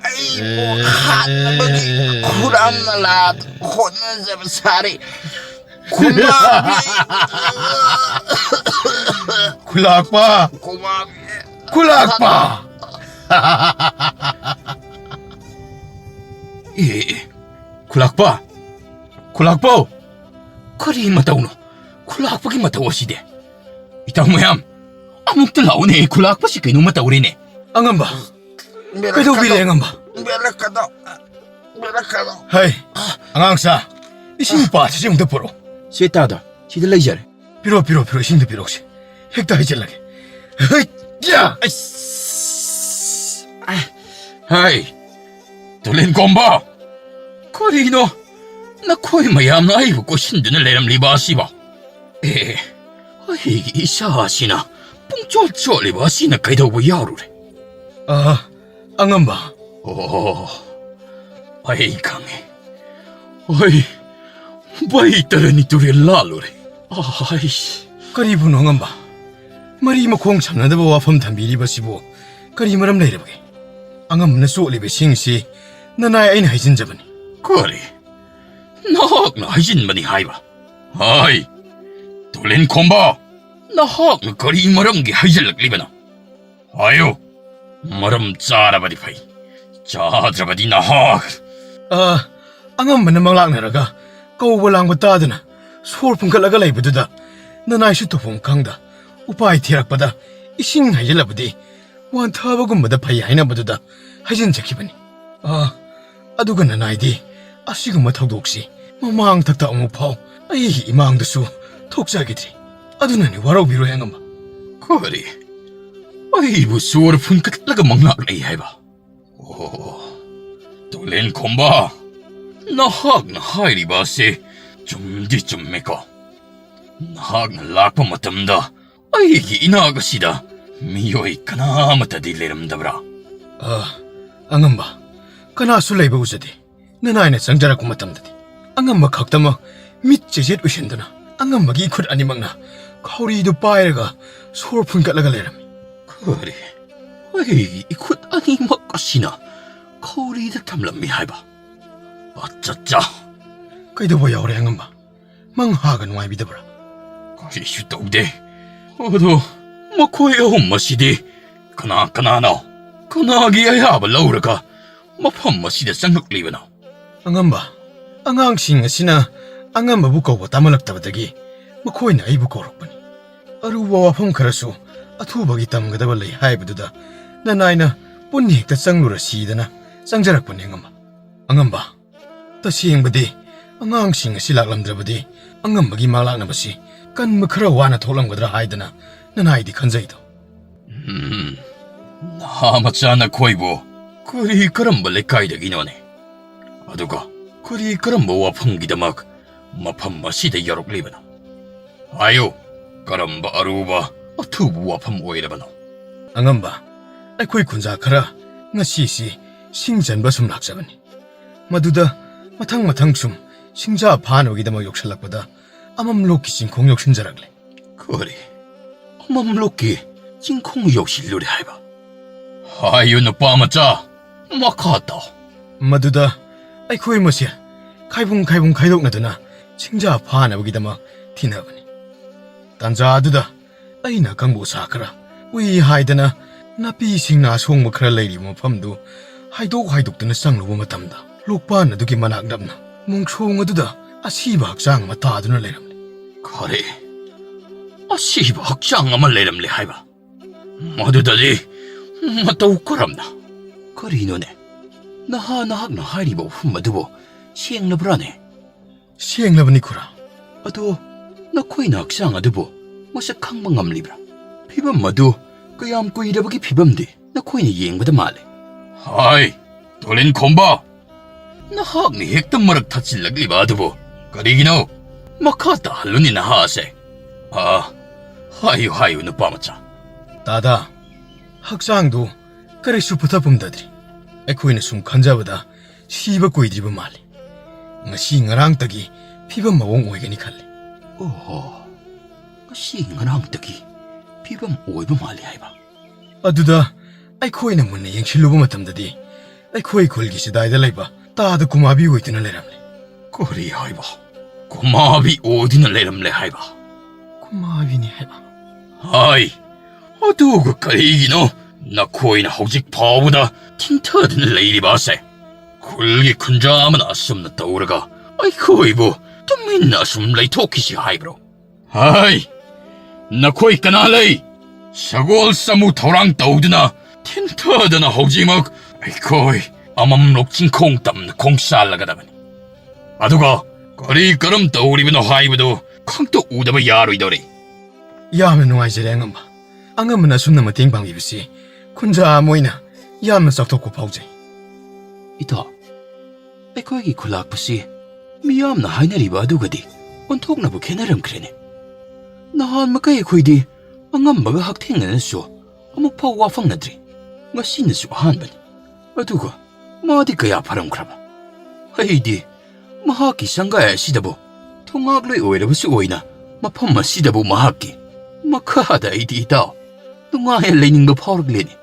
ꯑꯩꯕꯨ ꯍꯥꯠꯅꯕꯒꯤ ꯈꯨꯔꯥꯝ ꯅꯂꯥꯗ ꯍꯣꯠꯅꯖꯕ ꯁꯥꯔꯤ꯫ ꯈꯨꯃꯥꯕꯤ! ꯈꯨꯂꯥꯛꯄ! ꯈꯨꯃꯥꯕꯤ! ꯈꯨꯂꯥꯛꯄ! ꯑꯦ, ꯑꯦ, ꯈꯨꯂꯥꯛꯄ! ꯈꯨꯂꯥꯛꯄꯧ! ꯀꯔꯤ ꯃꯇꯧꯅꯣ? ꯈꯨꯂꯥꯛꯄꯒꯤ ꯃꯇꯧ ꯑꯁꯤꯗꯤ? ꯏꯇꯥꯎ ꯃꯌꯥꯝ, ꯑꯃꯨꯛꯇ ꯂꯥꯛꯎꯅꯦ, ꯈꯨꯂꯥꯛꯄꯁꯤ ꯀꯩꯅꯣꯝꯃ ꯇꯧꯔꯦꯅꯦ꯫ ꯑꯉꯝꯕ, ꯀꯩꯗꯧꯕꯤꯔꯦ, ꯑꯉꯝꯕ? ꯕꯦꯔꯛꯀꯗꯣ, ꯕꯦꯔꯛꯀꯗꯣ꯫ ꯍꯩ, ꯑꯉꯥꯡꯁꯥ, ꯏꯁꯤꯡ ꯄꯥꯠꯁꯤꯁꯦ ꯑꯃꯨꯛꯇ ꯄꯨꯔꯛꯑꯣ꯫ ꯁꯦ ꯇꯥꯗ, ꯁꯤꯗ ꯂꯩꯖꯔꯦ꯫ ꯄꯤꯔꯣ, ꯄꯤꯔꯣ, ꯄꯤꯔꯣ, ꯏꯁꯤꯡꯗ ꯄꯤꯔꯣꯛꯁꯦ꯫ ꯍꯦꯛꯇ ꯍꯩꯖꯤꯜꯂꯒꯦ꯫ ꯍꯩ, ꯌꯥ! ꯑꯁ! ꯍꯥꯏ, ꯇꯨꯂꯦꯟ ꯀꯣꯝꯕ! ꯀꯔꯤꯅꯣ? ꯅꯈꯣꯏ ꯃꯌꯥꯝꯅ ꯑꯩꯕꯨ ꯀꯣꯏꯁꯤꯟꯗꯨꯅ ꯂꯩꯔꯝꯂꯤꯕ ꯑꯁꯤꯕꯣ? ꯑꯦ, ꯑꯩꯒꯤ ꯏꯆꯥ ꯑꯁꯤꯅ ꯄꯨꯡꯆꯣꯠ ꯆꯣꯠꯂꯤꯕ ꯑꯁꯤꯅ ꯀꯩꯗꯧꯕ ꯌꯥꯎꯔꯨꯔꯦ? ꯑꯥ, ꯑꯉꯝꯕ꯫ ꯑꯣ, ꯑꯩ ꯈꯪꯉꯦ꯫ ꯑꯩ ꯕꯩ ꯇꯔꯅꯤ ꯇꯨꯔꯦꯜ ꯂꯥꯜꯂꯨꯔꯦ꯫ ꯑꯥꯏꯁ꯫ ꯀꯔꯤꯕꯨꯅꯣ ꯑꯉꯝꯕ? ꯃꯔꯤ ꯃꯈꯣꯡ ꯁꯝꯅꯗꯕ ꯋꯥꯐꯝ ꯊꯝꯕꯤꯔꯤꯕꯁꯤꯕꯨ ꯀꯔꯤ ꯃꯔꯝ ꯂꯩꯔꯕꯒꯦ? ꯑꯉꯝꯕꯅ ꯆꯣꯠꯂꯤꯕ ꯏꯁꯤꯡꯁꯤ ꯅꯅꯥꯏ ꯑꯩꯅ ꯍꯩꯖꯤꯟꯖꯕꯅꯤ꯫ ꯀꯔꯤ? ꯅꯍꯥꯛꯅ ꯍꯩꯖꯤꯟꯕꯅꯤ ꯍꯥꯏꯕ? ꯍꯥꯏ, ꯇꯨꯂꯦꯟ ꯈꯣꯝꯕ, ꯅꯍꯥꯛꯅ ꯀꯔꯤ ꯃꯔꯝꯒꯤ ꯍꯩꯖꯤꯜꯂꯛꯂꯤꯕꯅꯣ? ꯍꯥꯏꯌꯨ, ꯃꯔꯝ ꯆꯥꯔꯕꯗꯤ ꯐꯩ, ꯆꯥꯗ꯭ꯔꯕꯗꯤ ꯅꯍꯥꯛ꯫ ꯑ, ꯑꯉꯝꯕꯅ ꯃꯪꯂꯥꯛꯅꯔꯒ ꯀꯧꯕ ꯂꯥꯡꯕ ꯇꯥꯗꯅ ꯁꯣꯔ ꯐꯨꯟꯒꯠꯂꯒ ꯂꯩꯕꯗꯨꯗ ꯅꯅꯥꯏꯁꯨ ꯇꯧꯐꯝ ꯈꯪꯗ ꯎꯄꯥꯏ ꯊꯤꯔꯛꯄꯗ ꯏꯁꯤꯡ ꯍꯩꯖꯤꯜꯂꯕꯗꯤ ꯋꯥꯟꯊꯕꯒꯨꯝꯕꯗ ꯐꯩ ꯍꯥꯏꯅꯕꯗꯨꯗ ꯍꯩꯖꯤꯟꯖꯈꯤꯕꯅꯤ꯫ ꯑ, ꯑꯗꯨꯒ ꯅꯅꯥꯏꯗꯤ ꯑꯁꯤꯒꯨꯝꯕ ꯊꯧꯗꯣꯛꯁꯤ ꯃꯃꯥꯡꯊꯛꯇ ꯑꯃꯨꯛ ꯐꯥꯎ ꯑꯩꯒꯤ ꯏꯃꯥꯡꯗꯁꯨ ꯊꯣꯛꯆꯈꯤꯗ꯭ꯔꯤ꯫ ꯑꯗꯨꯅꯅꯤ ꯋꯥꯔꯧꯕꯤꯔꯣꯏ ꯑꯉꯝꯕ꯫ ꯀꯔꯤ? ꯑꯩꯕꯨ ꯁꯣꯔ ꯐꯨꯟꯒꯠꯂꯒ ꯃꯪꯂꯥꯛꯅꯩ ꯍꯥꯏꯕ? ꯑꯣ, ꯇꯨꯂꯦꯟ ꯈꯣꯝꯕ, ꯅꯍꯥꯛꯅ ꯍꯥꯏꯔꯤꯕ ꯑꯁꯤ ꯆꯨꯝꯗꯤ ꯆꯨꯝꯃꯦꯀꯣ꯫ ꯅꯍꯥꯛꯅ ꯂꯥꯛꯄ ꯃꯇꯝꯗ ꯑꯩꯒꯤ ꯏꯅꯥꯛ ꯑꯁꯤꯗ ꯃꯤꯑꯣꯏ ꯀꯅꯥ ꯑꯃꯠꯇꯗꯤ ꯂꯩꯔꯝꯗꯕ꯭ꯔꯥ? ꯑ, ꯑꯉꯝꯕ, ꯀꯅꯥꯁꯨ ꯂꯩꯕ ꯎꯖꯗꯦ꯫ ꯅꯅꯥꯏꯅ ꯆꯪꯖꯔꯛꯄ ꯃꯇꯝꯗꯗꯤ ꯑꯉꯝꯕ ꯈꯛꯇꯃꯛ ꯃꯤꯠ ꯆꯦꯖꯦꯠ ꯎꯏꯁꯤꯟꯗꯨꯅ ꯑꯉꯝꯕꯒꯤ ꯏꯈꯨꯠ ꯑꯅꯤꯃꯛꯅ ꯈꯧꯔꯤꯗꯨ ꯄꯥꯏꯔꯒ ꯁꯣꯔ ꯐꯨꯟꯒꯠꯂꯒ ꯂꯩꯔꯝꯃꯤ꯫ ꯀꯔꯤ? ꯑꯩꯒꯤ ꯏꯈꯨꯠ ꯑꯅꯤꯃꯛ ꯑꯁꯤꯅ ꯈꯧꯔꯤꯗ ꯊꯝꯂꯝꯃꯤ ꯍꯥꯏꯕ? ꯑꯠꯆꯥ! ꯀꯩꯗꯧꯕ ꯌꯥꯎꯔꯦ ꯑꯉꯝꯕ? ꯃꯪ ꯍꯥꯒ ꯅꯨꯡꯉꯥꯏꯕꯤꯗꯕ꯭ꯔꯥ? ꯀꯔꯤꯁꯨ ꯇꯧꯗꯦ꯫ ꯑꯗꯣ ꯃꯈꯣꯏ ꯑꯍꯨꯝ ꯑꯁꯤꯗꯤ ꯀꯅꯥ ꯀꯅꯥꯅꯣ? ꯀꯅꯥꯒꯤ ꯑꯌꯥꯕ ꯂꯧꯔꯒ ꯃꯐꯝ ꯑꯁꯤꯗ ꯆꯪꯂꯛꯂꯤꯕꯅꯣ? ꯑꯉꯝꯕ, ꯑꯉꯥꯡꯁꯤꯡ ꯑꯁꯤꯅ ꯑꯉꯝꯕꯕꯨ ꯀꯧꯕ ꯇꯥꯃꯜꯂꯛꯇꯕꯗꯒꯤ ꯃꯈꯣꯏꯅ ꯑꯩꯕꯨ ꯀꯧꯔꯛꯄꯅꯤ꯫ ꯑꯔꯨꯕ ꯋꯥꯐꯝ ꯈꯔꯁꯨ ꯑꯊꯨꯕꯒꯤ ꯇꯝꯒꯗꯕ ꯂꯩ ꯍꯥꯏꯕꯗꯨꯗ ꯅꯅꯥꯏꯅ ꯄꯨꯟꯅ ꯍꯦꯛꯇ ꯆꯪꯂꯨꯔꯁꯤꯗꯅ ꯆꯪꯖꯔꯛꯄꯅꯤ ꯑꯉꯝꯕ꯫ ꯑꯉꯝꯕ, ꯇꯁꯦꯡꯕꯗꯤ ꯑꯉꯥꯡꯁꯤꯡ ꯑꯁꯤ ꯂꯥꯛꯂꯝꯗ꯭ꯔꯕꯗꯤ ꯑꯉꯝꯕꯒꯤ ꯃꯥꯡꯂꯥꯛꯅꯕꯁꯤ ꯀꯟꯕ ꯈꯔ ꯋꯥꯅ ꯊꯣꯛꯂꯝꯒꯗ꯭ꯔꯥ ꯍꯥꯏꯗꯅ ꯅꯅꯥꯏꯗꯤ ꯈꯟꯖꯩꯗꯣ꯫ ꯎꯝ, ꯅꯍꯥ ꯃꯆꯥ ꯅꯈꯣꯏꯕꯨ ꯀꯔꯤ ꯀꯔꯝꯕ ꯂꯩꯀꯥꯏꯗꯒꯤꯅꯣꯅꯦ? ꯑꯗꯨꯒ ꯀꯔꯤ ꯀꯔꯝꯕ ꯋꯥꯐꯝꯒꯤꯗꯃꯛ ꯃꯐꯝ ꯑꯁꯤꯗ ꯌꯧꯔꯛꯂꯤꯕꯅꯣ? ꯍꯥꯏꯌꯨ, ꯀꯔꯝꯕ ꯑꯔꯨꯕ ꯑꯊꯨꯕ ꯋꯥꯐꯝ ꯑꯣꯏꯔꯕꯅꯣ? ꯑꯉꯝꯕ, ꯑꯩꯈꯣꯏ ꯈꯨꯟꯖꯥ ꯈꯔ ꯉꯁꯤꯁꯤ ꯁꯤꯡ ꯆꯟꯕ ꯁꯨꯝ ꯂꯥꯛꯆꯕꯅꯤ꯫ ꯃꯗꯨꯗ ꯃꯊꯪ ꯃꯊꯪ ꯁꯨꯝ ꯁꯤꯡꯖꯥ ꯐꯥꯅꯕꯒꯤꯗꯃꯛ ꯌꯧꯁꯤꯜꯂꯛꯄꯗ ꯑꯃꯝꯂꯣꯛꯀꯤ ꯆꯤꯡꯈꯣꯡ ꯌꯧꯁꯤꯟꯖꯔꯛꯂꯦ꯫ ꯀꯔꯤ? ꯑꯃꯝꯂꯣꯛꯀꯤ ꯆꯤꯡꯈꯣꯡ ꯌꯧꯁꯤꯜꯂꯨꯔꯦ ꯍꯥꯏꯕ? ꯍꯥꯏꯌꯨ ꯅꯨꯄꯥ ꯃꯆꯥ, ꯃꯈꯥ ꯇꯥꯎ꯫ ꯃꯗꯨꯗ ꯑꯩꯈꯣꯏ ꯃꯁꯦꯜ ꯈꯥꯏꯕꯨꯡ ꯈꯥꯏꯕꯨꯡ ꯈꯥꯏꯗꯣꯛꯅꯗꯨꯅ ꯁꯤꯡꯖꯥ ꯐꯥꯅꯕꯒꯤꯗꯃꯛ ꯊꯤꯅꯕꯅꯤ꯫ ꯇꯥꯟꯖꯥ ꯑꯗꯨꯗ ꯑꯩꯅ ꯀꯥꯡꯕꯨ ꯁꯥ ꯈꯔ ꯎꯏ ꯍꯥꯏꯗꯅ ꯅꯥꯄꯤ ꯁꯤꯡꯅꯥ ꯁꯣꯡꯕ ꯈꯔ ꯂꯩꯔꯤꯕ ꯃꯐꯝꯗꯨ ꯍꯥꯏꯗꯣꯛ ꯍꯥꯏꯗꯣꯛꯇꯨꯅ ꯆꯪꯂꯨꯕ ꯃꯇꯝꯗ ꯂꯣꯛꯄꯥꯟ ꯑꯗꯨꯒꯤ ꯃꯅꯥꯛ ꯅꯛꯅ ꯃꯣꯡꯁꯣꯡ ꯑꯗꯨꯗ ꯑꯁꯤꯕ ꯍꯛꯆꯥꯡ ꯑꯃ ꯇꯥꯗꯨꯅ ꯂꯩꯔꯝꯂꯦ꯫ ꯈꯔꯦ, ꯑꯁꯤꯕ ꯍꯛꯆꯥꯡ ꯑꯃ ꯂꯩꯔꯝꯂꯦ ꯍꯥꯏꯕ? ꯃꯗꯨꯗꯗꯤ ꯃꯇꯧ ꯀꯔꯝꯅ? ꯀꯔꯤꯅꯣꯅꯦ? ꯅꯍꯥ ꯅꯍꯥꯛꯅ ꯍꯥꯏꯔꯤꯕ ꯋꯥꯐꯝ ꯑꯗꯨꯕꯨ ꯁꯦꯡꯂꯕ꯭ꯔꯥꯅꯦ? ꯁꯦꯡꯂꯕꯅꯤ ꯈꯨꯔꯥ꯫ ꯑꯗꯣ ꯅꯈꯣꯏꯅ ꯍꯛꯆꯥꯡ ꯑꯗꯨꯕꯨ ꯃꯁꯛ ꯈꯪꯕ ꯉꯝꯂꯤꯕ꯭ꯔꯥ? ꯐꯤꯕꯝ ꯑꯗꯨ ꯀꯌꯥꯝ ꯀꯨꯏꯔꯕꯒꯤ ꯐꯤꯕꯝꯗꯤ ꯅꯈꯣꯏꯅ ꯌꯦꯡꯕꯗ ꯃꯥꯜꯂꯦ꯫ ꯍꯥꯏ, ꯇꯣꯂꯤꯟ ꯈꯣꯝꯕ! ꯅꯍꯥꯛꯅ ꯍꯦꯛꯇ ꯃꯔꯛ ꯊꯠꯆꯤꯜꯂꯛꯂꯤꯕ ꯑꯗꯨꯕꯨ ꯀꯔꯤꯒꯤꯅꯣ? ꯃꯈꯥ ꯇꯥꯍꯜꯂꯨꯅꯦ ꯅꯍꯥ ꯑꯁꯦ꯫ ꯑꯥ, ꯍꯥꯏꯌꯨ, ꯍꯥꯏꯌꯨ, ꯅꯨꯄꯥ ꯃꯆꯥ꯫ ꯇꯥꯗꯥ, ꯍꯛꯆꯥꯡꯗꯨ ꯀꯔꯤꯁꯨ ꯄꯨꯊ ꯄꯨꯝꯊꯗ꯭ꯔꯤ꯫ ꯑꯩꯈꯣꯏꯅ ꯁꯨꯝ ꯈꯟꯖꯕꯗ ꯁꯤꯕ ꯀꯨꯏꯗ꯭ꯔꯤꯕ ꯃꯥꯜꯂꯤ꯫ ꯉꯁꯤ ꯉꯔꯥꯡꯇꯒꯤ ꯐꯤꯕꯝ ꯃꯑꯣꯡ ꯑꯣꯏꯒꯅꯤ ꯈꯜꯂꯤ꯫ ꯑꯣꯍꯣ, ꯉꯁꯤ ꯉꯔꯥꯡꯇꯒꯤ ꯐꯤꯕꯝ ꯑꯣꯏꯕ ꯃꯥꯜꯂꯤ ꯍꯥꯏꯕ꯫ ꯑꯗꯨꯗ ꯑꯩꯈꯣꯏꯅ ꯃꯨꯟꯅ ꯌꯦꯡꯁꯤꯜꯂꯨꯕ ꯃꯇꯝꯗꯗꯤ ꯑꯩꯈꯣꯏ ꯈꯨꯜꯒꯤ ꯆꯤꯗꯥꯏꯗ ꯂꯩꯕ ꯇꯥꯗ ꯀꯨꯃꯥꯕꯤ ꯑꯣꯏꯗꯨꯅ ꯂꯩꯔꯝꯂꯦ꯫ ꯀꯔꯤ ꯍꯥꯏꯕ? ꯀꯨꯃꯥꯕꯤ ꯑꯣꯏꯗꯨꯅ ꯂꯩꯔꯝꯂꯦ ꯍꯥꯏꯕ? ꯀꯨꯃꯥꯕꯤꯅꯤ ꯍꯥꯏꯕ꯫ ꯍꯥꯏ, ꯑꯗꯨꯒ ꯀꯔꯤꯒꯤꯅꯣ ꯅꯈꯣꯏꯅ ꯍꯧꯖꯤꯛ ꯐꯥꯎꯕꯗ ꯊꯤꯟꯊꯗꯨꯅ ꯂꯩꯔꯤꯕ ꯑꯁꯦ? ꯈꯨꯜꯒꯤ ꯈꯨꯟꯖꯥ ꯑꯃꯅ ꯑꯁꯨꯝꯅ ꯇꯧꯔꯒ ꯑꯩꯈꯣꯏꯕꯨ ꯇꯨꯃꯤꯟꯅ ꯑꯁꯨꯝ ꯂꯩꯊꯣꯛꯈꯤꯁꯤ ꯍꯥꯏꯕ꯭ꯔꯣ? ꯍꯥꯏ! ꯅꯈꯣꯏ ꯀꯅꯥ ꯂꯩ? ꯁꯒꯣꯜ ꯆꯃꯨ ꯊꯧꯔꯥꯡ ꯇꯧꯗꯨꯅ ꯊꯤꯟꯊꯗꯅ ꯍꯧꯖꯤꯛꯃꯛ ꯑꯩꯈꯣꯏ ꯑꯃꯝꯂꯣꯛ ꯆꯤꯡꯈꯣꯡ ꯇꯝꯅ ꯈꯣꯡꯁꯥꯜꯂꯒꯗꯕꯅꯤ꯫ ꯑꯗꯨꯒ ꯀꯔꯤ ꯀꯔꯝ ꯇꯧꯔꯤꯕꯅꯣ ꯍꯥꯏꯕꯗꯨ ꯈꯪꯇꯣꯛꯎꯗꯕ ꯌꯥꯔꯣꯏꯗꯧꯔꯤ꯫ ꯌꯥꯝꯅ ꯅꯨꯡꯉꯥꯏꯖꯔꯦ ꯑꯉꯝꯕ꯫ ꯑꯉꯝꯕꯅ ꯑꯁꯨꯝꯅ ꯃꯇꯦꯡ ꯄꯥꯡꯕꯤꯕꯁꯤ ꯈꯨꯟꯖꯥ ꯑꯃ ꯑꯣꯏꯅ ꯌꯥꯝꯅ ꯆꯥꯎꯊꯣꯛꯄ ꯐꯥꯎꯖꯩ꯫ ꯏꯇꯥꯎ, ꯑꯩꯈꯣꯏꯒꯤ ꯈꯨꯂꯥꯛꯄꯁꯤ ꯃꯤꯌꯥꯝꯅ ꯍꯥꯏꯅꯔꯤꯕ ꯑꯗꯨꯒꯗꯤ ꯑꯣꯟꯊꯣꯛꯅꯕꯨ ꯈꯦꯠꯅꯔꯝꯈ꯭ꯔꯦꯅꯦ꯫ ꯅꯍꯥꯟ ꯃꯈꯩ ꯑꯩꯈꯣꯏꯗꯤ ꯑꯉꯝꯕꯒ ꯍꯛꯊꯦꯡꯅꯅꯁꯨ ꯑꯃꯨꯛ ꯐꯥꯎ ꯋꯥ ꯐꯪꯅꯗ꯭ꯔꯤ꯫ ꯉꯁꯤꯅꯁꯨ ꯑꯍꯥꯟꯕꯅꯤ꯫ ꯑꯗꯨꯒ ꯃꯥꯗꯤ ꯀꯌꯥ ꯐꯔꯝꯈ꯭ꯔꯕ? ꯑꯩꯗꯤ ꯃꯍꯥꯛꯀꯤ ꯁꯪꯒꯥꯏ ꯑꯁꯤꯗꯕꯨ ꯊꯣꯡꯉꯥꯛꯂꯣꯏ ꯑꯣꯏꯔꯕꯁꯨ ꯑꯣꯏꯅ ꯃꯐꯝ ꯑꯁꯤꯗꯕꯨ ꯃꯍꯥꯛꯀꯤ ꯃꯈꯥꯗ ꯑꯩꯗꯤ ꯏꯇꯥꯎ ꯅꯨꯡꯉꯥꯏꯅ ꯂꯩꯅꯤꯡꯕ ꯐꯥꯎꯔꯛꯂꯦꯅꯦ꯫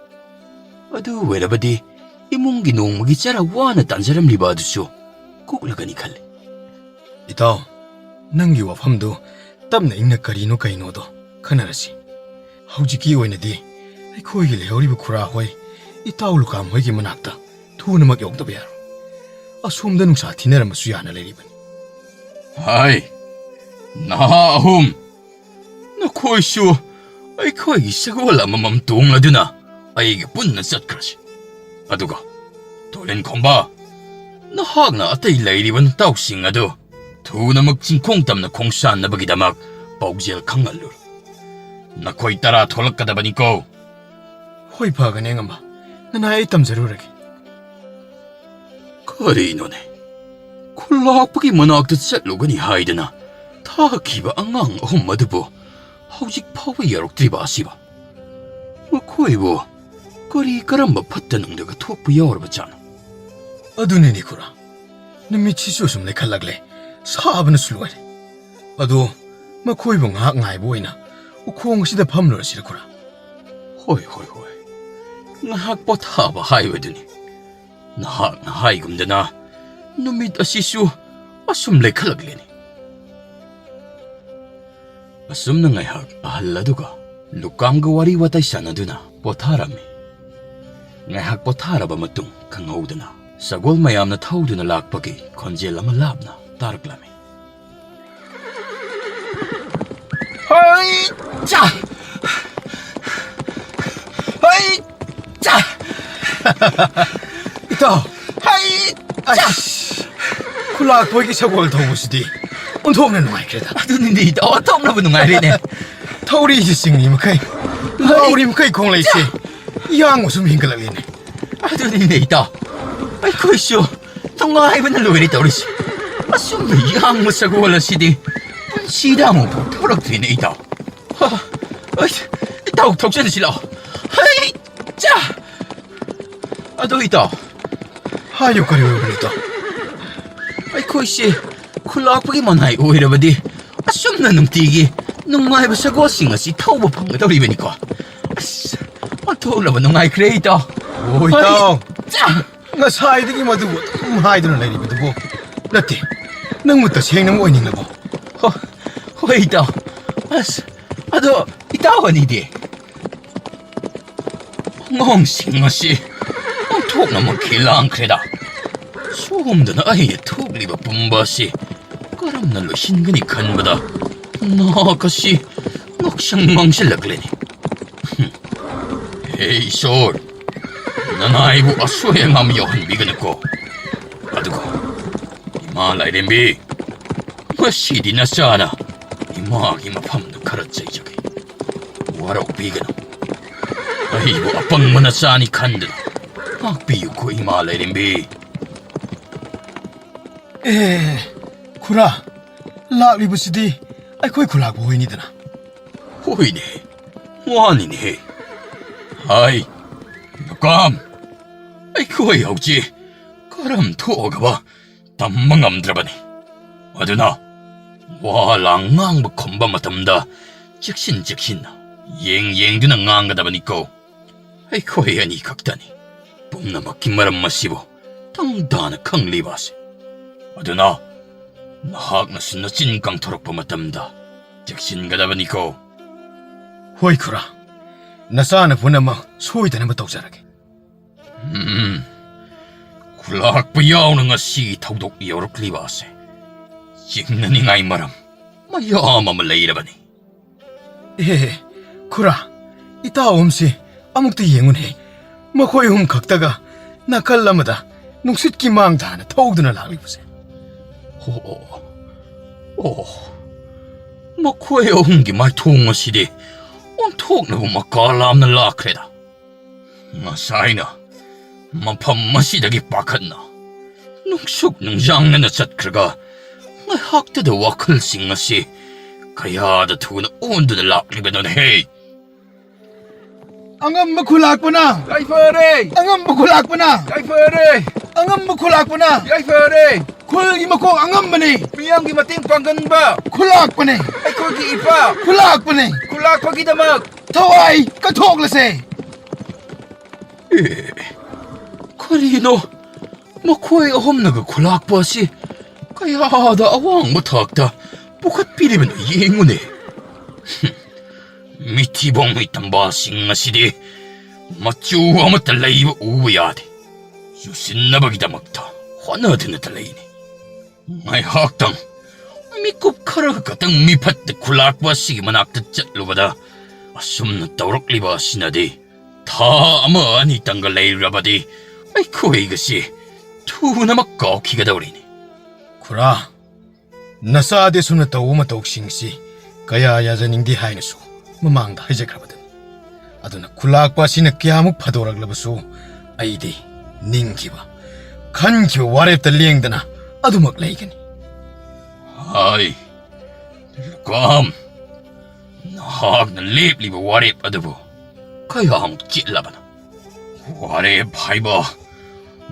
ꯑꯗꯨ ꯑꯣꯏꯔꯕꯗꯤ ꯏꯃꯨꯡꯒꯤ ꯅꯣꯡꯃꯒꯤ ꯆꯔꯥ ꯋꯥꯅ ꯇꯥꯟꯖꯔꯝꯂꯤꯕ ꯑꯗꯨꯁꯨ ꯀꯣꯛꯂꯒꯅꯤ ꯈꯜꯂꯤ꯫ ꯏꯇꯥꯎ, ꯅꯪꯒꯤ ꯋꯥꯐꯝꯗꯨ ꯇꯞꯅ ꯏꯪꯅ ꯀꯔꯤꯅꯣ ꯀꯩꯅꯣꯗꯣ ꯈꯟꯅꯔꯁꯤ꯫ ꯍꯧꯖꯤꯛꯀꯤ ꯑꯣꯏꯅꯗꯤ ꯑꯩꯈꯣꯏꯒꯤ ꯂꯩꯍꯧꯔꯤꯕ ꯈꯨꯔꯥ ꯍꯣꯏ, ꯏꯇꯥꯎ ꯂꯨꯀꯥꯝ ꯍꯣꯏꯒꯤ ꯃꯅꯥꯛꯇ ꯊꯨꯅꯃꯛ ꯌꯧꯗꯕ ꯌꯥꯔꯣꯏ꯫ ꯑꯁꯣꯝꯗ ꯅꯨꯡꯁꯥ ꯊꯤꯅꯔꯝꯕꯁꯨ ꯌꯥꯅ ꯂꯩꯔꯤꯕꯅꯤ꯫ ꯍꯥꯏ, ꯅꯍꯥ ꯑꯍꯨꯝ, ꯅꯈꯣꯏꯁꯨ ꯑꯩꯈꯣꯏꯒꯤ ꯁꯒꯣꯜ ꯑꯃꯃꯝ ꯇꯣꯡꯂꯗꯨꯅ ꯑꯩꯒ ꯄꯨꯟꯅ ꯆꯠꯈ꯭ꯔꯁꯤ꯫ ꯑꯗꯨꯒ ꯇꯣꯂꯦꯟ ꯈꯣꯝꯕ, ꯅꯍꯥꯛꯅ ꯑꯇꯩ ꯂꯩꯔꯤꯕ ꯅꯇꯥꯎꯁꯤꯡ ꯑꯗꯨ ꯊꯨꯅꯃꯛ ꯆꯤꯡꯈꯣꯡ ꯇꯝꯅ ꯈꯣꯡꯁꯥꯟꯅꯕꯒꯤꯗꯃꯛ ꯄꯥꯎꯖꯦꯜ ꯈꯪꯍꯜꯂꯨꯔꯣ꯫ ꯅꯈꯣꯏ ꯇꯔꯥ ꯊꯣꯛꯂꯛꯀꯗꯕꯅꯤꯀꯣ꯫ ꯍꯣꯏ, ꯐꯒꯅꯤ ꯑꯉꯝꯕ꯫ ꯅꯅꯥꯏ ꯑꯩ ꯇꯝꯖꯔꯨꯔꯒꯦ꯫ ꯀꯔꯤꯅꯣꯅꯦ? ꯈꯨꯂꯥꯛꯄꯒꯤ ꯃꯅꯥꯛꯇ ꯆꯠꯂꯨꯒꯅꯤ ꯍꯥꯏꯗꯅ ꯊꯥꯈꯤꯕ ꯑꯉꯥꯡ ꯑꯍꯨꯝ ꯑꯗꯨꯕꯨ ꯍꯧꯖꯤꯛ ꯐꯥꯎꯕ ꯌꯧꯔꯛꯇ꯭ꯔꯤꯕ ꯑꯁꯤꯕ? ꯃꯈꯣꯏꯕꯨ ꯀꯔꯤ ꯀꯔꯝꯕ ꯐꯠꯇ ꯅꯨꯡꯗꯒ ꯊꯣꯛꯄ ꯌꯥꯎꯔꯕꯖꯥꯠꯅꯣ? ꯑꯗꯨꯅꯤꯅꯦ ꯈꯨꯔꯥ, ꯅꯨꯃꯤꯠꯁꯤꯁꯨ ꯑꯁꯨꯝ ꯂꯩꯈꯠꯂꯛꯂꯦ, ꯁꯥꯕꯅꯁꯨ ꯂꯣꯏꯔꯦ꯫ ꯑꯗꯣ ꯃꯈꯣꯏꯕꯨ ꯉꯥꯏꯍꯥꯛ ꯉꯥꯏꯕ ꯑꯣꯏꯅ ꯎꯈꯣꯡ ꯑꯁꯤꯗ ꯐꯝꯂꯨꯔꯁꯤꯔ ꯈꯨꯔꯥ? ꯍꯣꯏ, ꯍꯣꯏ, ꯍꯣꯏ꯫ ꯉꯥꯏꯍꯥꯛ ꯄꯣꯊꯥꯕ ꯍꯥꯏꯕꯗꯨꯅꯤ꯫ ꯅꯍꯥꯛꯅ ꯍꯥꯏꯒꯨꯝꯗꯅ ꯅꯨꯃꯤꯠ ꯑꯁꯤꯁꯨ ꯑꯁꯨꯝ ꯂꯩꯈꯠꯂꯛꯂꯦꯅꯦ꯫ ꯑꯁꯨꯝꯅ ꯉꯥꯏꯍꯥꯛ ꯑꯍꯜ ꯑꯗꯨꯒ ꯂꯨꯀꯥꯝꯒ ꯋꯥꯔꯤ ꯋꯥꯇꯥꯏ ꯁꯥꯟꯅꯗꯨꯅ ꯄꯣꯊꯥꯔꯝꯃꯤ꯫ ꯉꯥꯏꯍꯥꯛ ꯄꯣꯊꯥꯔꯕ ꯃꯇꯨꯡ ꯈꯪꯍꯧꯗꯅ ꯁꯒꯣꯜ ꯃꯌꯥꯝꯅ ꯊꯧꯗꯨꯅ ꯂꯥꯛꯄꯒꯤ ꯈꯣꯟꯖꯦꯜ ꯑꯃ ꯂꯥꯞꯅ ꯇꯥꯔꯛꯂꯝꯃꯤ꯫ ꯍꯩ ꯆꯥ! ꯍꯩ ꯆꯥ! ꯏꯇꯥꯎ! ꯍꯩ ꯆꯥ! ꯑꯁ! ꯈꯨꯂꯥꯛꯄꯣꯏꯒꯤ ꯁꯒꯣꯜ ꯊꯧꯕꯁꯤꯗꯤ ꯑꯣꯟꯊꯣꯛꯅ ꯅꯨꯡꯉꯥꯏꯈ꯭ꯔꯦꯗ꯫ ꯑꯗꯨꯅꯤꯅꯦ ꯏꯇꯥꯎ, ꯑꯣꯟꯊꯣꯛꯅꯕꯨ ꯅꯨꯡꯉꯥꯏꯔꯦꯅꯦ꯫ ꯊꯧꯔꯤꯁꯤ ꯆꯤꯡꯉꯤ ꯃꯈꯩ, ꯂꯥꯎꯔꯤ ꯃꯈꯩ ꯈꯣꯡꯂꯩꯁꯦ ꯌꯥꯡꯕ ꯁꯨꯝ ꯍꯦꯟꯒꯠꯂꯛꯂꯦꯅꯦ꯫ ꯑꯗꯨꯅꯤꯅꯦ ꯏꯇꯥꯎ, ꯑꯩꯈꯣꯏꯁꯨ ꯅꯨꯡꯉꯥꯏꯕꯅ ꯂꯣꯏꯔꯦ ꯇꯧꯔꯤꯁꯦ꯫ ꯑꯁꯨꯝꯅ ꯌꯥꯡꯕ ꯁꯒꯣꯜ ꯑꯁꯤꯗꯤ ꯄꯨꯟꯁꯤꯗ ꯑꯃꯨꯛꯐꯥꯎ ꯊꯧꯔꯛꯇ꯭ꯔꯤꯅꯦ ꯏꯇꯥꯎ꯫ ꯍ, ꯑꯩ, ꯏꯇꯥꯎ ꯊꯧꯖꯤꯜꯂꯁꯤ ꯂꯥꯎ꯫ ꯍꯩ ꯆꯥ! ꯑꯗꯣ ꯏꯇꯥꯎ, ꯍꯥꯏꯌꯨ, ꯀꯔꯤ ꯑꯣꯏꯕꯅꯣ ꯏꯇꯥꯎ? ꯑꯩꯈꯣꯏꯁꯦ ꯈꯨꯂꯥꯛꯄꯒꯤ ꯃꯅꯥꯏ ꯑꯣꯏꯔꯕꯗꯤ ꯑꯁꯨꯝꯅ ꯅꯨꯡꯇꯤꯒꯤ ꯅꯨꯡꯉꯥꯏꯕ ꯁꯒꯣꯜꯁꯤꯡ ꯑꯁꯤ ꯊꯧꯕ ꯐꯪꯒꯗꯧꯔꯤꯕꯅꯤꯀꯣ꯫ ꯑꯁ, ꯑꯣꯟꯊꯣꯛꯂꯕ ꯅꯨꯡꯉꯥꯏꯈ꯭ꯔꯦ ꯏꯇꯥꯎ꯫ ꯑꯣ, ꯏꯇꯥꯎ꯫ ꯍꯩ ꯆꯥ! ꯉꯁꯥꯏꯗꯒꯤ ꯃꯗꯨꯕꯨ ꯑꯗꯨꯝ ꯍꯥꯏꯗꯨꯅ ꯂꯩꯔꯤꯕꯗꯨꯕꯨ? ꯅꯠꯇꯦ, ꯅꯪꯕꯨ ꯇꯁꯦꯡꯅ ꯑꯃ ꯑꯣꯏꯅꯤꯡꯂꯕꯣ? ꯍꯣ-, ꯍꯣꯏ ꯏꯇꯥꯎ꯫ ꯑꯁ, ꯑꯗꯣ ꯏꯇꯥꯎ ꯑꯅꯤꯗꯤ? ꯑꯉꯥꯡꯁꯤꯡ ꯑꯁꯤ ꯑꯣꯟꯊꯣꯛꯅ ꯃꯈꯦꯜ ꯂꯥꯡꯈ꯭ꯔꯦꯗ꯫ ꯁꯣꯝꯗꯅ ꯑꯩꯅ ꯊꯣꯛꯂꯤꯕ ꯄꯨꯝꯕ ꯑꯁꯤ ꯀꯔꯝꯅ ꯂꯣꯏꯁꯤꯟꯒꯅꯤ ꯈꯟꯕꯗ ꯅꯍꯥꯛ ꯑꯁꯤ ꯉꯛꯁꯪ ꯉꯥꯡꯁꯤꯜꯂꯛꯂꯦꯅꯦ꯫ ꯍꯝ꯫ ꯍꯦ ꯏꯁꯣꯔ, ꯅꯅꯥꯏꯕꯨ ꯑꯁꯣꯏ ꯑꯉꯥꯝ ꯌꯥꯎꯍꯟꯕꯤꯒꯅꯨꯀꯣ꯫ ꯑꯗꯨꯒ ꯏꯃꯥ ꯂꯥꯏꯔꯦꯝꯕꯤ, ꯉꯁꯤꯗꯤ ꯅꯆꯥꯅ ꯏꯃꯥꯒꯤ ꯃꯐꯝꯗ ꯈꯔ ꯆꯩꯖꯒꯦ꯫ ꯋꯥꯔꯧꯕꯤꯒꯅꯨ꯫ ꯑꯩꯕꯨ ꯑꯄꯪꯕ ꯅꯆꯥꯅꯤ ꯈꯟꯗꯨꯅ ꯉꯥꯛꯄꯤꯌꯨꯀꯣ, ꯏꯃꯥ ꯂꯥꯏꯔꯦꯝꯕꯤ꯫ ꯑꯦ, ꯈꯨꯔꯥ, ꯂꯥꯛꯂꯤꯕꯁꯤꯗꯤ ꯑꯩꯈꯣꯏ ꯈꯨꯂꯥꯛꯄ ꯍꯣꯏꯅꯤꯗꯅ꯫ ꯍꯣꯏꯅꯦ, ꯃꯥꯅꯤꯅꯦꯍꯦ꯫ ꯍꯥꯏ, ꯂꯨꯀꯥꯝ, ꯑꯩꯈꯣꯏ ꯍꯧꯖꯤꯛ ꯀꯔꯝ ꯊꯣꯛꯑꯒꯕ ꯇꯝꯕ ꯉꯝꯗ꯭ꯔꯕꯅꯤ꯫ ꯑꯗꯨꯅ ꯋꯥ ꯂꯥꯡ ꯉꯥꯡꯕ ꯈꯨꯝꯕ ꯃꯇꯝꯗ ꯆꯦꯛꯁꯤꯟ ꯆꯦꯛꯁꯤꯟꯅ ꯌꯦꯡ ꯌꯦꯡꯗꯨꯅ ꯉꯥꯡꯒꯗꯕꯅꯤꯀꯣ꯫ ꯑꯩꯈꯣꯏ ꯑꯅꯤ ꯈꯛꯇꯅꯤ ꯄꯨꯝꯅꯃꯛꯀꯤ ꯃꯔꯝ ꯑꯁꯤꯕꯨ ꯇꯪ ꯇꯥꯅ ꯈꯪꯂꯤꯕ ꯑꯁꯤ꯫ ꯑꯗꯨꯅ ꯅꯍꯥꯛꯅꯁꯨ ꯅꯆꯤꯟ ꯀꯪꯊꯣꯔꯛꯄ ꯃꯇꯝꯗ ꯆꯦꯛꯁꯤꯟꯒꯗꯕꯅꯤꯀꯣ꯫ ꯍꯣꯏ ꯈꯨꯔꯥ, ꯅꯆꯥꯅ ꯄꯨꯝꯅꯃꯛ ꯁꯣꯏꯗꯅꯕ ꯇꯧꯖꯔꯒꯦ꯫ ꯎꯝ, ꯈꯨꯂꯥꯛꯄ ꯌꯥꯎꯅ ꯉꯁꯤ ꯊꯧꯗꯣꯛ ꯌꯧꯔꯛꯂꯤꯕ ꯑꯁꯦ ꯆꯤꯡꯅꯅꯤꯡꯉꯥꯏ ꯃꯔꯝ ꯃꯌꯥꯝ ꯑꯃ ꯂꯩꯔꯕꯅꯤ꯫ ꯑꯦ, ꯈꯨꯔꯥ, ꯏꯇꯥꯎ ꯑꯍꯨꯝꯁꯤ ꯑꯃꯨꯛꯇ ꯌꯦꯡꯉꯨꯅꯦ꯫ ꯃꯈꯣꯏ ꯑꯍꯨꯝ ꯈꯛꯇꯒ ꯅꯥꯀꯜ ꯑꯃꯗ ꯅꯨꯡꯁꯤꯠꯀꯤ ꯃꯥꯡ ꯊꯥꯅ ꯊꯧꯗꯨꯅ ꯂꯥꯛꯂꯤꯕꯁꯦ꯫ ꯑꯣ, ꯑꯣ, ꯑꯣ, ꯃꯈꯣꯏ ꯑꯍꯨꯝꯒꯤ ꯃꯥꯏꯊꯣꯡ ꯑꯁꯤꯗꯤ ꯑꯣꯟꯊꯣꯛꯅꯕ ꯃꯀꯥ ꯂꯥꯝꯅ ꯂꯥꯛꯈ꯭ꯔꯦꯗ꯫ ꯉꯁꯥꯏꯅ ꯃꯐꯝ ꯑꯁꯤꯗꯒꯤ ꯄꯥꯈꯠꯅ ꯅꯨꯡꯁꯨꯛ ꯅꯨꯡꯖꯥꯡꯅꯅ ꯆꯠꯈ꯭ꯔꯒ ꯉꯥꯏꯍꯥꯛꯇꯗ ꯋꯥꯈꯜꯁꯤꯡ ꯑꯁꯤ ꯀꯌꯥꯗ ꯊꯨꯅ ꯑꯣꯟꯗꯨꯅ ꯂꯥꯛꯂꯤꯕꯅꯣꯅꯦꯍꯦ? ꯑꯉꯝꯕ ꯈꯨꯂꯥꯛꯄꯅ! ꯌꯥꯏꯐꯔꯦ! ꯑꯉꯝꯕ ꯈꯨꯂꯥꯛꯄꯅ! ꯌꯥꯏꯐꯔꯦ! ꯑꯉꯝꯕ ꯈꯨꯂꯥꯛꯄꯅ! ꯌꯥꯏꯐꯔꯦ! ꯈꯨꯜꯒꯤ ꯃꯀꯣꯛ ꯑꯉꯝꯕꯅꯤ! ꯃꯤꯌꯥꯝꯒꯤ ꯃꯇꯦꯡ ꯄꯥꯡꯒꯟꯕ! ꯈꯨꯂꯥꯛꯄꯅꯦ! ꯑꯩꯈꯣꯏꯒꯤ ꯏꯄꯥ! ꯈꯨꯂꯥꯛꯄꯅꯦ! ꯈꯨꯂꯥꯛꯄꯒꯤꯗꯃꯛ! ꯊꯋꯥꯏ ꯀꯠꯊꯣꯛꯂꯁꯦ! ꯑꯦ, ꯀꯔꯤꯅꯣ? ꯃꯈꯣꯏ ꯑꯍꯨꯝꯅꯒ ꯈꯨꯂꯥꯛꯄ ꯑꯁꯤ ꯀꯌꯥꯗ ꯑꯋꯥꯡꯕ ꯊꯥꯛꯇ ꯄꯨꯈꯠꯄꯤꯔꯤꯕꯅꯣ ꯌꯦꯡꯉꯨꯅꯦ꯫ ꯍꯨꯝ, ꯃꯤꯊꯤꯕꯣꯡ ꯃꯤꯇꯝꯕꯥꯁꯤꯡ ꯑꯁꯤꯗꯤ ꯃꯆꯨ ꯑꯃꯠꯇ ꯂꯩꯕ ꯎꯕ ꯌꯥꯗꯦ꯫ ꯆꯨꯁꯤꯟꯅꯕꯒꯤꯗꯃꯛꯇ ꯍꯣꯠꯅꯗꯨꯅꯇ ꯂꯩꯅꯤ꯫ ꯉꯥꯏꯍꯥꯛꯇꯪ ꯃꯤꯀꯨꯞ ꯈꯔ ꯈꯛꯇꯪ ꯃꯤꯐꯠꯇ ꯈꯨꯂꯥꯛꯄ ꯑꯁꯤꯒꯤ ꯃꯅꯥꯛꯇ ꯆꯠꯂꯨꯕꯗ ꯑꯁꯨꯝꯅ ꯇꯧꯔꯛꯂꯤꯕ ꯑꯁꯤꯅꯗꯤ ꯊꯥ ꯑꯃ ꯑꯅꯤꯇꯪꯒ ꯂꯩꯔꯨꯔꯕꯗꯤ ꯑꯩꯈꯣꯏꯒꯁꯤ ꯊꯨꯅꯃꯛ ꯀꯥꯎꯈꯤꯒꯗꯧꯔꯤꯅꯤ꯫ ꯈꯨꯔꯥ, ꯅꯆꯥꯗꯤ ꯑꯁꯨꯝꯅ ꯇꯧꯕ ꯃꯇꯧꯁꯤꯡꯁꯤ ꯀꯌꯥ ꯌꯥꯖꯅꯤꯡꯗꯦ ꯍꯥꯏꯅꯁꯨ ꯃꯃꯥꯡꯗ ꯍꯥꯏꯖꯈ꯭ꯔꯕꯗꯨꯅꯤ꯫ ꯑꯗꯨꯅ ꯈꯨꯂꯥꯛꯄ ꯑꯁꯤꯅ ꯀꯌꯥꯃꯨꯛ ꯐꯗꯣꯔꯛꯂꯕꯁꯨ ꯑꯩꯗꯤ ꯅꯤꯡꯈꯤꯕ, ꯈꯟꯈꯤꯕ ꯋꯥꯔꯦꯞꯇ ꯂꯦꯡꯗꯅ ꯑꯗꯨꯃꯛ ꯂꯩꯒꯅꯤ꯫ ꯍꯥꯏ, ꯂꯨꯀꯥꯝ, ꯅꯍꯥꯛꯅ ꯂꯦꯞꯂꯤꯕ ꯋꯥꯔꯦꯞ ꯑꯗꯨꯕꯨ ꯀꯌꯥꯝ ꯆꯤꯠꯂꯕꯅꯣ? ꯋꯥꯔꯦꯞ ꯍꯥꯏꯕ,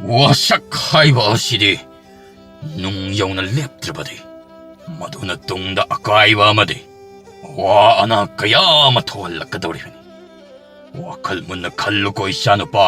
ꯋꯥꯁꯛ ꯍꯥꯏꯕ ꯑꯁꯤꯗꯤ ꯅꯨꯡ ꯌꯧꯅ ꯂꯦꯞꯇ꯭ꯔꯕꯗꯤ ꯃꯗꯨꯅ ꯇꯨꯡꯗ ꯑꯀꯥꯏꯕ ꯑꯃꯗꯤ ꯑꯋꯥ ꯑꯅꯥ ꯀꯌꯥ ꯑꯃ ꯊꯣꯛꯍꯜꯂꯛꯀꯗꯧꯔꯤꯕꯅꯤ꯫ ꯋꯥꯈꯜ ꯃꯨꯟꯅ ꯈꯜꯂꯨꯀꯣ, ꯏꯆꯥꯅꯨꯄꯥ꯫